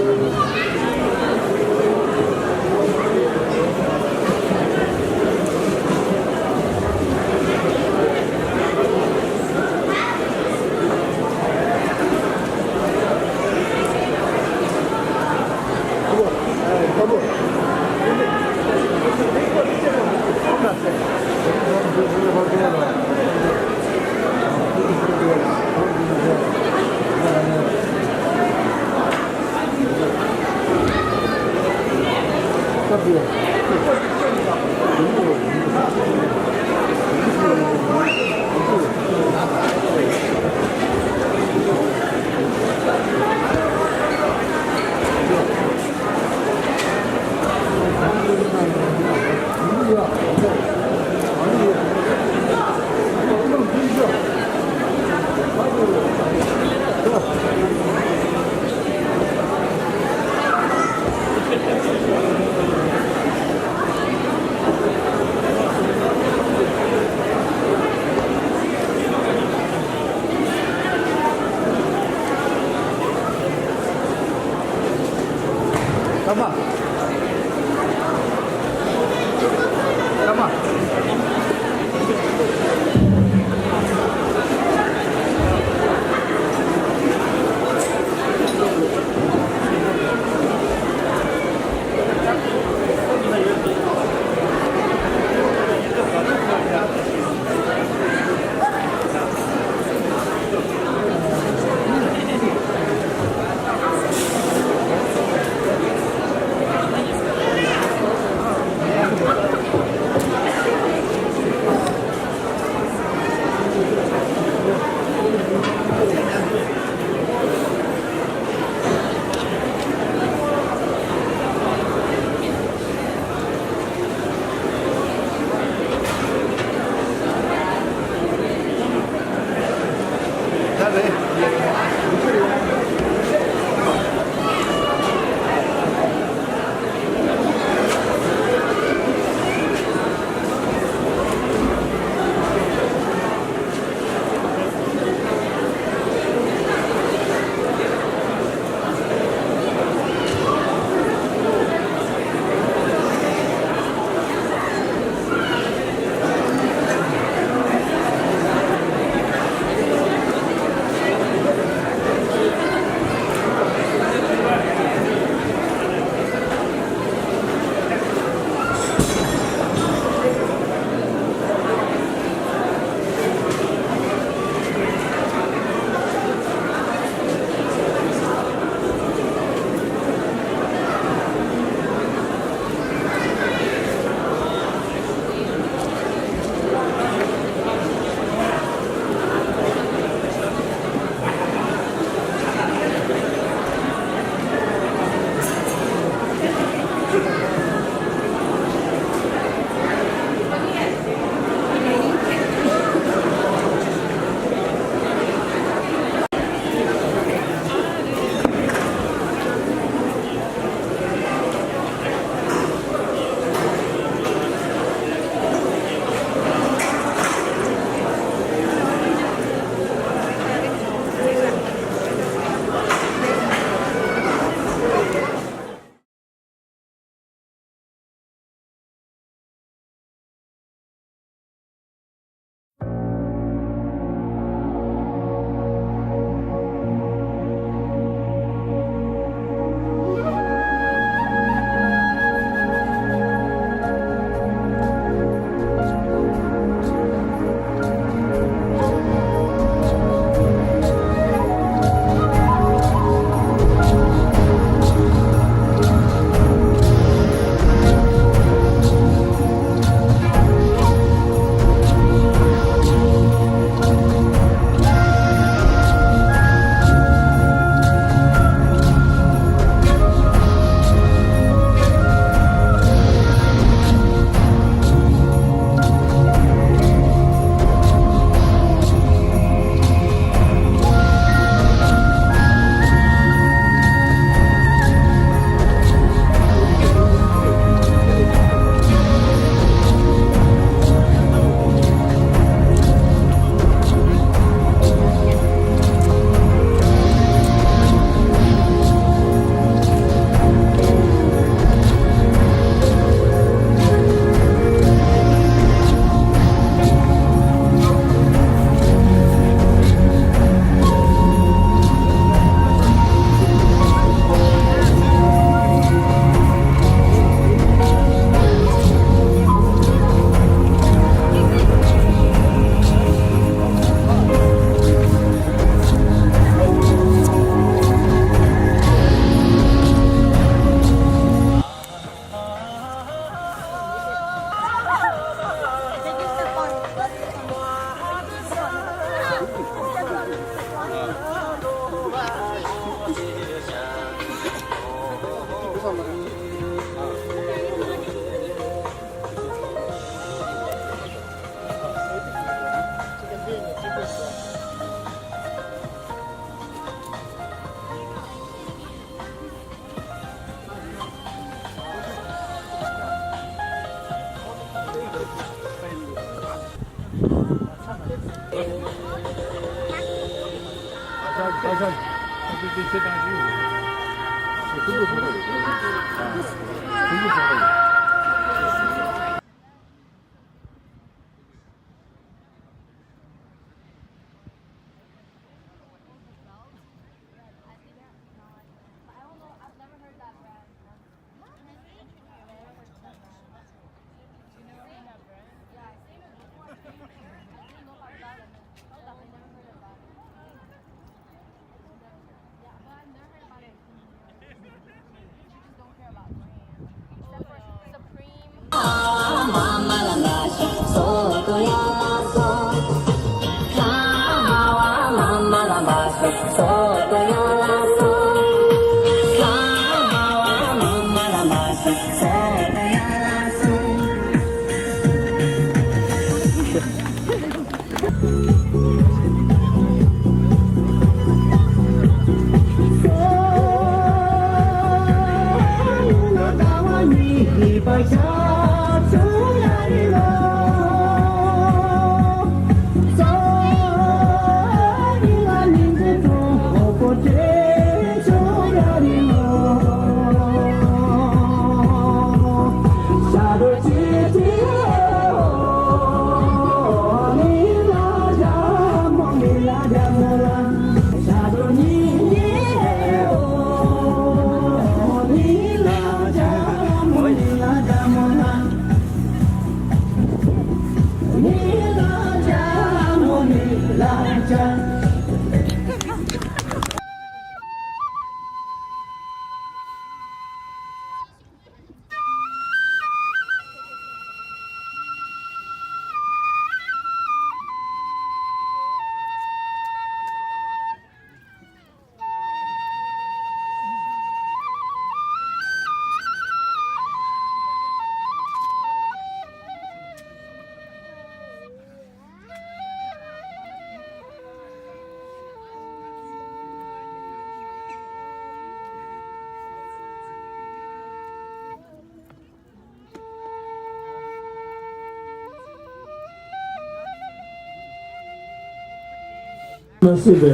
མ་སྲིད་པའི་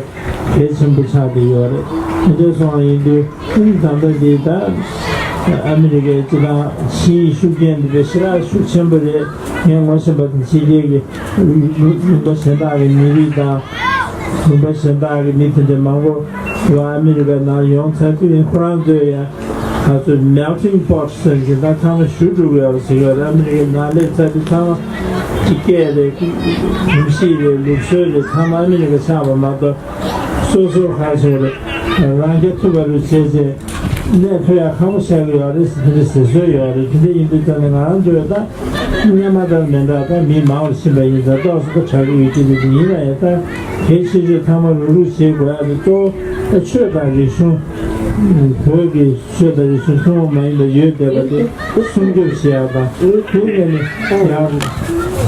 གལ་ཆེན་པོ་ཆགས་བསྡད་ཡོད་རེད། དེ་འདྲ་སོང་བ་ཡིན་དུས་ད་ལྟ་འདི་ད་ཨ་མི་རི་ཀའི་སྤྱི་བཏང་ཕྱིའི་ཤུགས་རྐྱེན་འདི་པའི་ཞེ་དྲག་ཤུགས་ཆེན་པོ་རེད། ངས་ངོ་ཤེས་པ་དང་ཕྱི་རྒྱལ་གྱི་ལུང་པ་གཞན་དག་གི་མི་རིགས་དང་ལུང་པ་གཞན་དག་གི་མི་དེ་འདྲ་མང་པོ་ཡོང་ཨ་མི་རི་ཀ་ནང་ཡོང་ཚར་དུས་ཁོ་རང་ཚོས་ཡང་ང་ཚོས་melting pot་ཟེར་གྱི་ད་ཚང་མ་ཞུ་འགྲོ་གི་ཡོད་ཟེར་གྱི་ཡོད་རེད། ཨ་མི་རི་ཀའི་ནང་སླེབས་ཚར་དུས་ཚང་མ་གི་སྐད་རེད། གོམས་གཤིས་རེད། ལུགས་སྲོལ་རེད། ཚང་མ་ཨ་མི་རི་ཀ་ཆགས་པ་མ་གཏོགས་སོ་སོར་ཁ་ཤས་རེད། རང་རྐྱ་ཐུབ་པ་རུ་བྱས་རྗེས་གནས་ཐུབ་ཡག་ཁག་པོ་ཆགས་ཀྱི་ཡོད་རེད་ཟེར་དེ་འདྲ་ཟེར་སྲོལ་ཡོད་རེད། དེ་འདྲ་ཡིན་དུས་ཙང་ནས་ང་རང་ཚོས་ད་སྔོན་མ་ལྟར་མི་འདྲ། ད་མི་མང་བ་ཕྱིན་པ་ཡིན་ཙང་ཏོག་ཙམ་ཁ་གྲག་གི་ཡོད་ཀྱི་རེད། ཡིན་ན་ཡང་ད་གལ་ཆེ་ཤོས་ཚང་མ་རུག་རུག་བྱེད་དགོས་ཡག་དེ་གཙོ་བོ་ཆོས་དང་རིག་གཞུང་། བོད་ཀྱི་ཆོས་དང་རིག་གཞུང་ཐུན་མོང་མ་ཡིན་པ་ཡོད་བསྡད་པ་དེ་སྲུང་སྐྱོབ་བྱེད་ཡག་དང་། དེ་ནས་ནི་ཡང་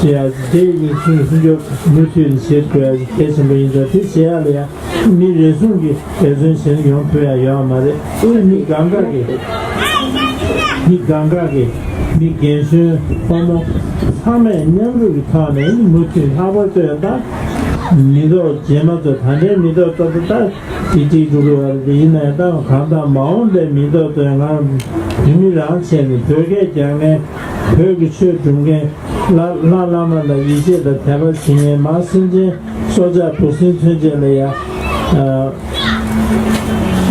བྱེད་ཡག་དེ་ཡི་སྲུང་སྲུང་སྐྱོབ་མུ་མཐུད་ནས་བྱེད་དགོས་ཡག་གལ་ཆེན་པོ་ཡིན་ཙང་། དེ་བྱེད་ཡག་ལ་ཡང་མི་རེ་ཟུང་གིས་འབད་བརྩོན་བྱས་ན་ཡོང་ཐུབ་ཡག་ཡོད་མ་རེད། དེ་མི་གང་ག་གིས་མི་གང་ག་གིས་མི་རྒན་གཞོན་ཕོ་མོ་ཚང་མས་མཉམ་རུབ་ཀྱི་ཐོག་ནས་མུ་མཐུད་ལྷག་པར་དུ་ཡང་ད་མི་ཐོག་རྗེས་མ་ཚོ་ད་ལྟའི་མི་ཐོག་ཏག་ཏག་ཏག་ཅིག་ཅིག་འགྲོ་གི་ཡོད་རེད། དེ་ཡིན་ན་ཡང་ད་གང་ལྟར་མ་འོངས་པའི་མི་ཐོག་ཏུ་ཡང་ང་བོད་མི་རང་བྱས་ནས་བོད་སྐད་རྒྱག་མཁན། བོད་ཀྱི་ཆོས་སྒྲུབ་མཁན། ལྷ་ལྷ་བླ་མ་ལ་ཡིད་ཆེས་དང་དད་པ་བྱེད་མཁན། མ་སེམས་ཅན་སྲོག་ཆགས་འབུ་སྲིན་ཚུན་ཆད་ལ་ཡང་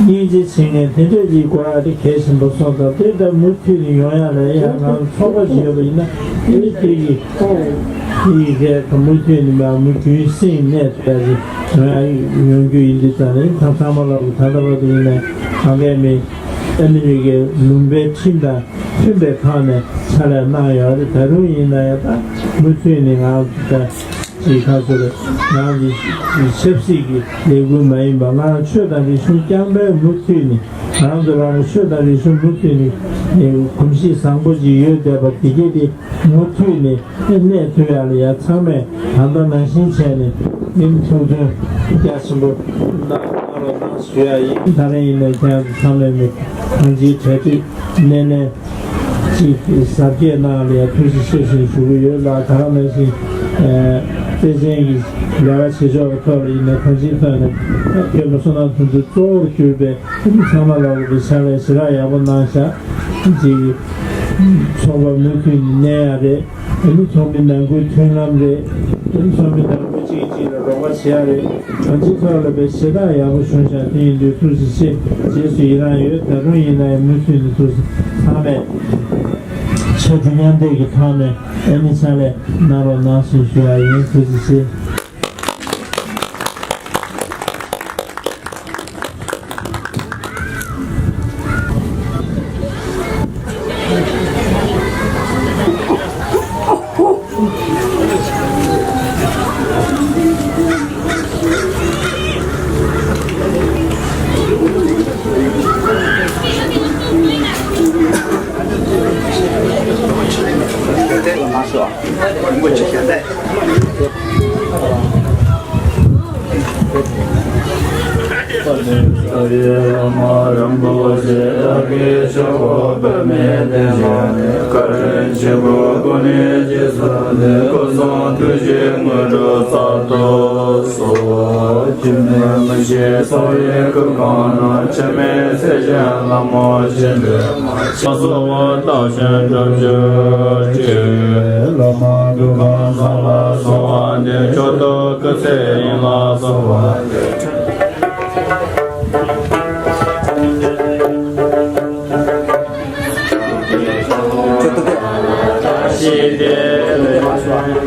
སྙིང་རྗེ་བྱེད་མཁན་དེ་འདྲ་ཡི་སྐོར་ཨ་དེ་གལ་ཆེན་པོ་སོང་ཙང་། དེ་ལྟར་མུ་མཐུད་ནས་ཡོང་ཡག་ལ་ཡང་ང་ཚོགས་པ་ཞིག་ཡོད་པ་ཡིན་ན། དེ་ནི་དེ་ཡི་དེ་ཡི་གས་མུ་མཐུད་ནས་མ་མུ་རྒྱུན་བསྲིངས་གནས་ཐུབ་ཡག་ཅིག་ཡོང་ཡག་ཡོང་རྒྱུ་ཡིན་དུས་ཙང་ནས། ད་ཚང་མ་ལ་ད་ལྟ་བར་དུ་ཡིན་ན་གང་གས་མི་ཨ་མི་རི་ཀའི་ལུང་པའི་ཁྲིམས་དང་མཐུན་པའི་ཐོག་ནས་ཕྱག་ལས་གནང་ཡོད་རེད། ད་རུང་ཡིན་ན་ཡང་ད་མུ་མཐུད་ནས་ང་ཚོ་ད་ཅིག་ཁ་ཚོ་རེད། ང་ཚོ་ཆབ་སྲིད་ཀྱི་ལས་འགུལ་མ་ཡིན་པ། ང་ཆོས་དང་རིག་གཞུང་རྐྱང་པའི་མུ་མཐུད་ནས། ང་ཚོ་རང་ཆོས་དང་རིག་གཞུང་མུ་མཐུད་ནས་གོམས་གཤིས་བཟང་པོ་ཅིག་ཡོད་བསྡད་པ་དེ་གས་དེ་མུ་མཐུད་ནས་གནས་ཐུབ་ཡག་ལ་ཡང་ཚང་མས་ད་ལྟ་ནང་བཞིན་བྱས་ནས་ཨིན་ཐུགས་འདུན་རྒྱ་ཆེན་པོ་གནང་རོགས་གནང་ཞུ་ཡག་ཡིན། ད་རེས་ཡིན་ནའི་ཁྱེད་རང་ཚོ་ཚང་མས་ནི་གང་ཅིའི་གྲ་སྒྲིག་གནས་ནས་ཅིག་གཟབ་རྒྱས་གནང་ལ་ཡང་ཐུགས་རྗེ་ཆེ་ཞེས་ཞུ་གི་ཡོད་ལ། ད་ག་ནང་བཞིན་ཨེ་ པེ་ཅིན་གྱི་ལས་ཀ་བྱེད་ཕྱོགས་ཀྱི་ཐོག་ལ་ཡིན་ནའི་གང་ཅིའི་ཐོག་ནས་བོད་མི་བསོད་ནམས་ཕུན་སུམ་གཙོ་བོར་གྱུར་པའི་ཚང་མ་ལ་དགོས་པའི་ཕྱག་ལས་ཞེ་དྲག་ཡག་པོ་གནང་ཤག་ཅིག་ཚོགས་པ་མུ་མཐུད་ནས་གནས་ཡ་རེད། ཨ་ནི་ཚོགས་མི་ནང་ཁུལ་མཐུན་ལམ་རེད། ཨ་ནི་ཚོགས་མི་ནང་ཁུལ་གཅིག་གིས་གཅིག་ལ་རོགས་པ་བྱེད་ཡ་རེད། གང་ཅིའི་ཐོག་ལ་དཔེ་ཞེ་དྲག་ཡག་པོ་བྱུང་ཤག་དེ་ཡིན་དུས་ཐུགས་རྗེ་ཆེ། རྗེས་སུ་ཡི་རང་ཡོད། ད་དུང་ཡིན་ན་ཡང་མུ་མཐུད་ནས་ཐུགས་རྗེ་ཚང་མས་ཕྱར་གྲུ་མཉམ་འདེགས་ཀྱི་ཐོག་ནས་ཨ་ནི་ཕྱག་ལས་གནང་རོགས་གནང་ཞེས་ཞུ་བ་ཡིན། ཐུགས་རྗེ་ཆེ། ཡེ་བླ་མ་རིན་པོ་ཆེ་བདག་གིས་ཆོས་འཁོར་པདྨའི་གདན་བཞུགས་ནས། བཀའ་དྲིན་ཆེན་པོའི་སྒོ་ནས་རྗེས་སུ་བཟུང་ནས། སྐུ་གསུང་ཐུགས་ཀྱི་དངོས་གྲུབ་སྩལ་དུ་གསོལ། སྐྱེ་མེད་མི་ཤིགས་སོགས་ཡི་གེ་གང་རྣམས། འཆི་མེད་སྲས་ཆེན་ལྷ་མོ་ཆེན་པོས། ལ་སོགས་པ་བདག་གཞན་བརྒྱ་བྱིན་གྱིས། བླ་མ་འདུ་ཁང་ཚང་ལ་གསོལ་བ་འདེབས། མཆོག་ཏུ་སྐུ་ཚེ་ཡུན་ལ་གསོལ་བ་འདེབས། བཀྲ་ཤིས་བདེ་ལེགས།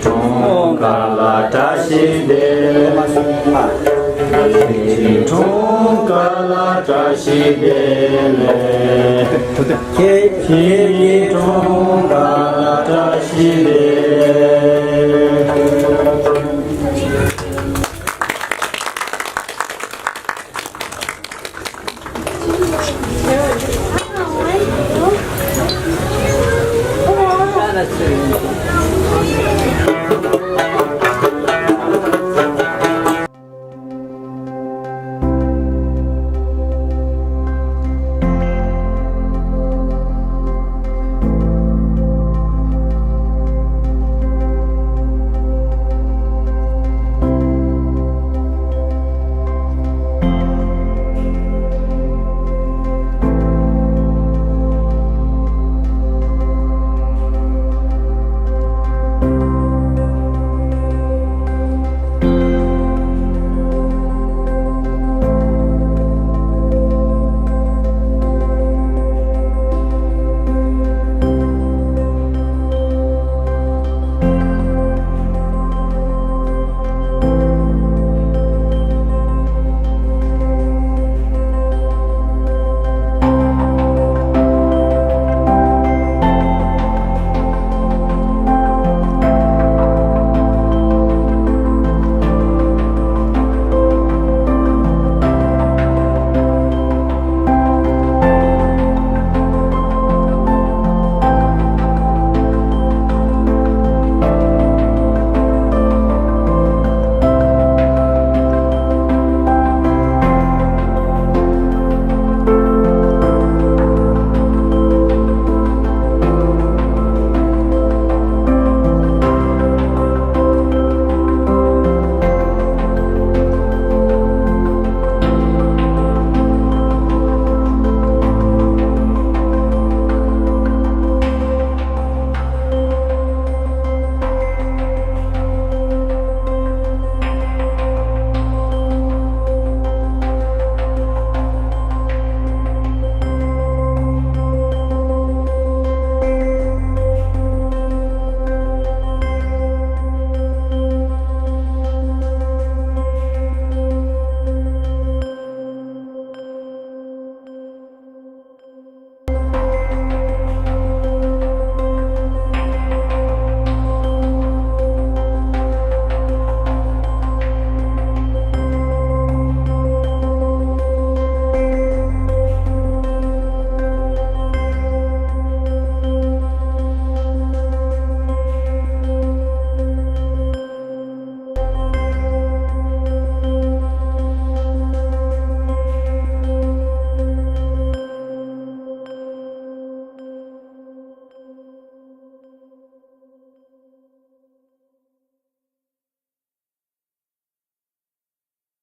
ཁྲུང་ཁ་ལ་བཀྲ་ཤིས་བདེ་ལེགས། ཁྱེད་ཀྱི་ཁྲུང་ཁ་ལ་བཀྲ་ཤིས་བདེ་ལེགས། ཁྱེད་ཀྱི་ཁྲུང་ཁ་ལ་བཀྲ་ཤིས་བདེ་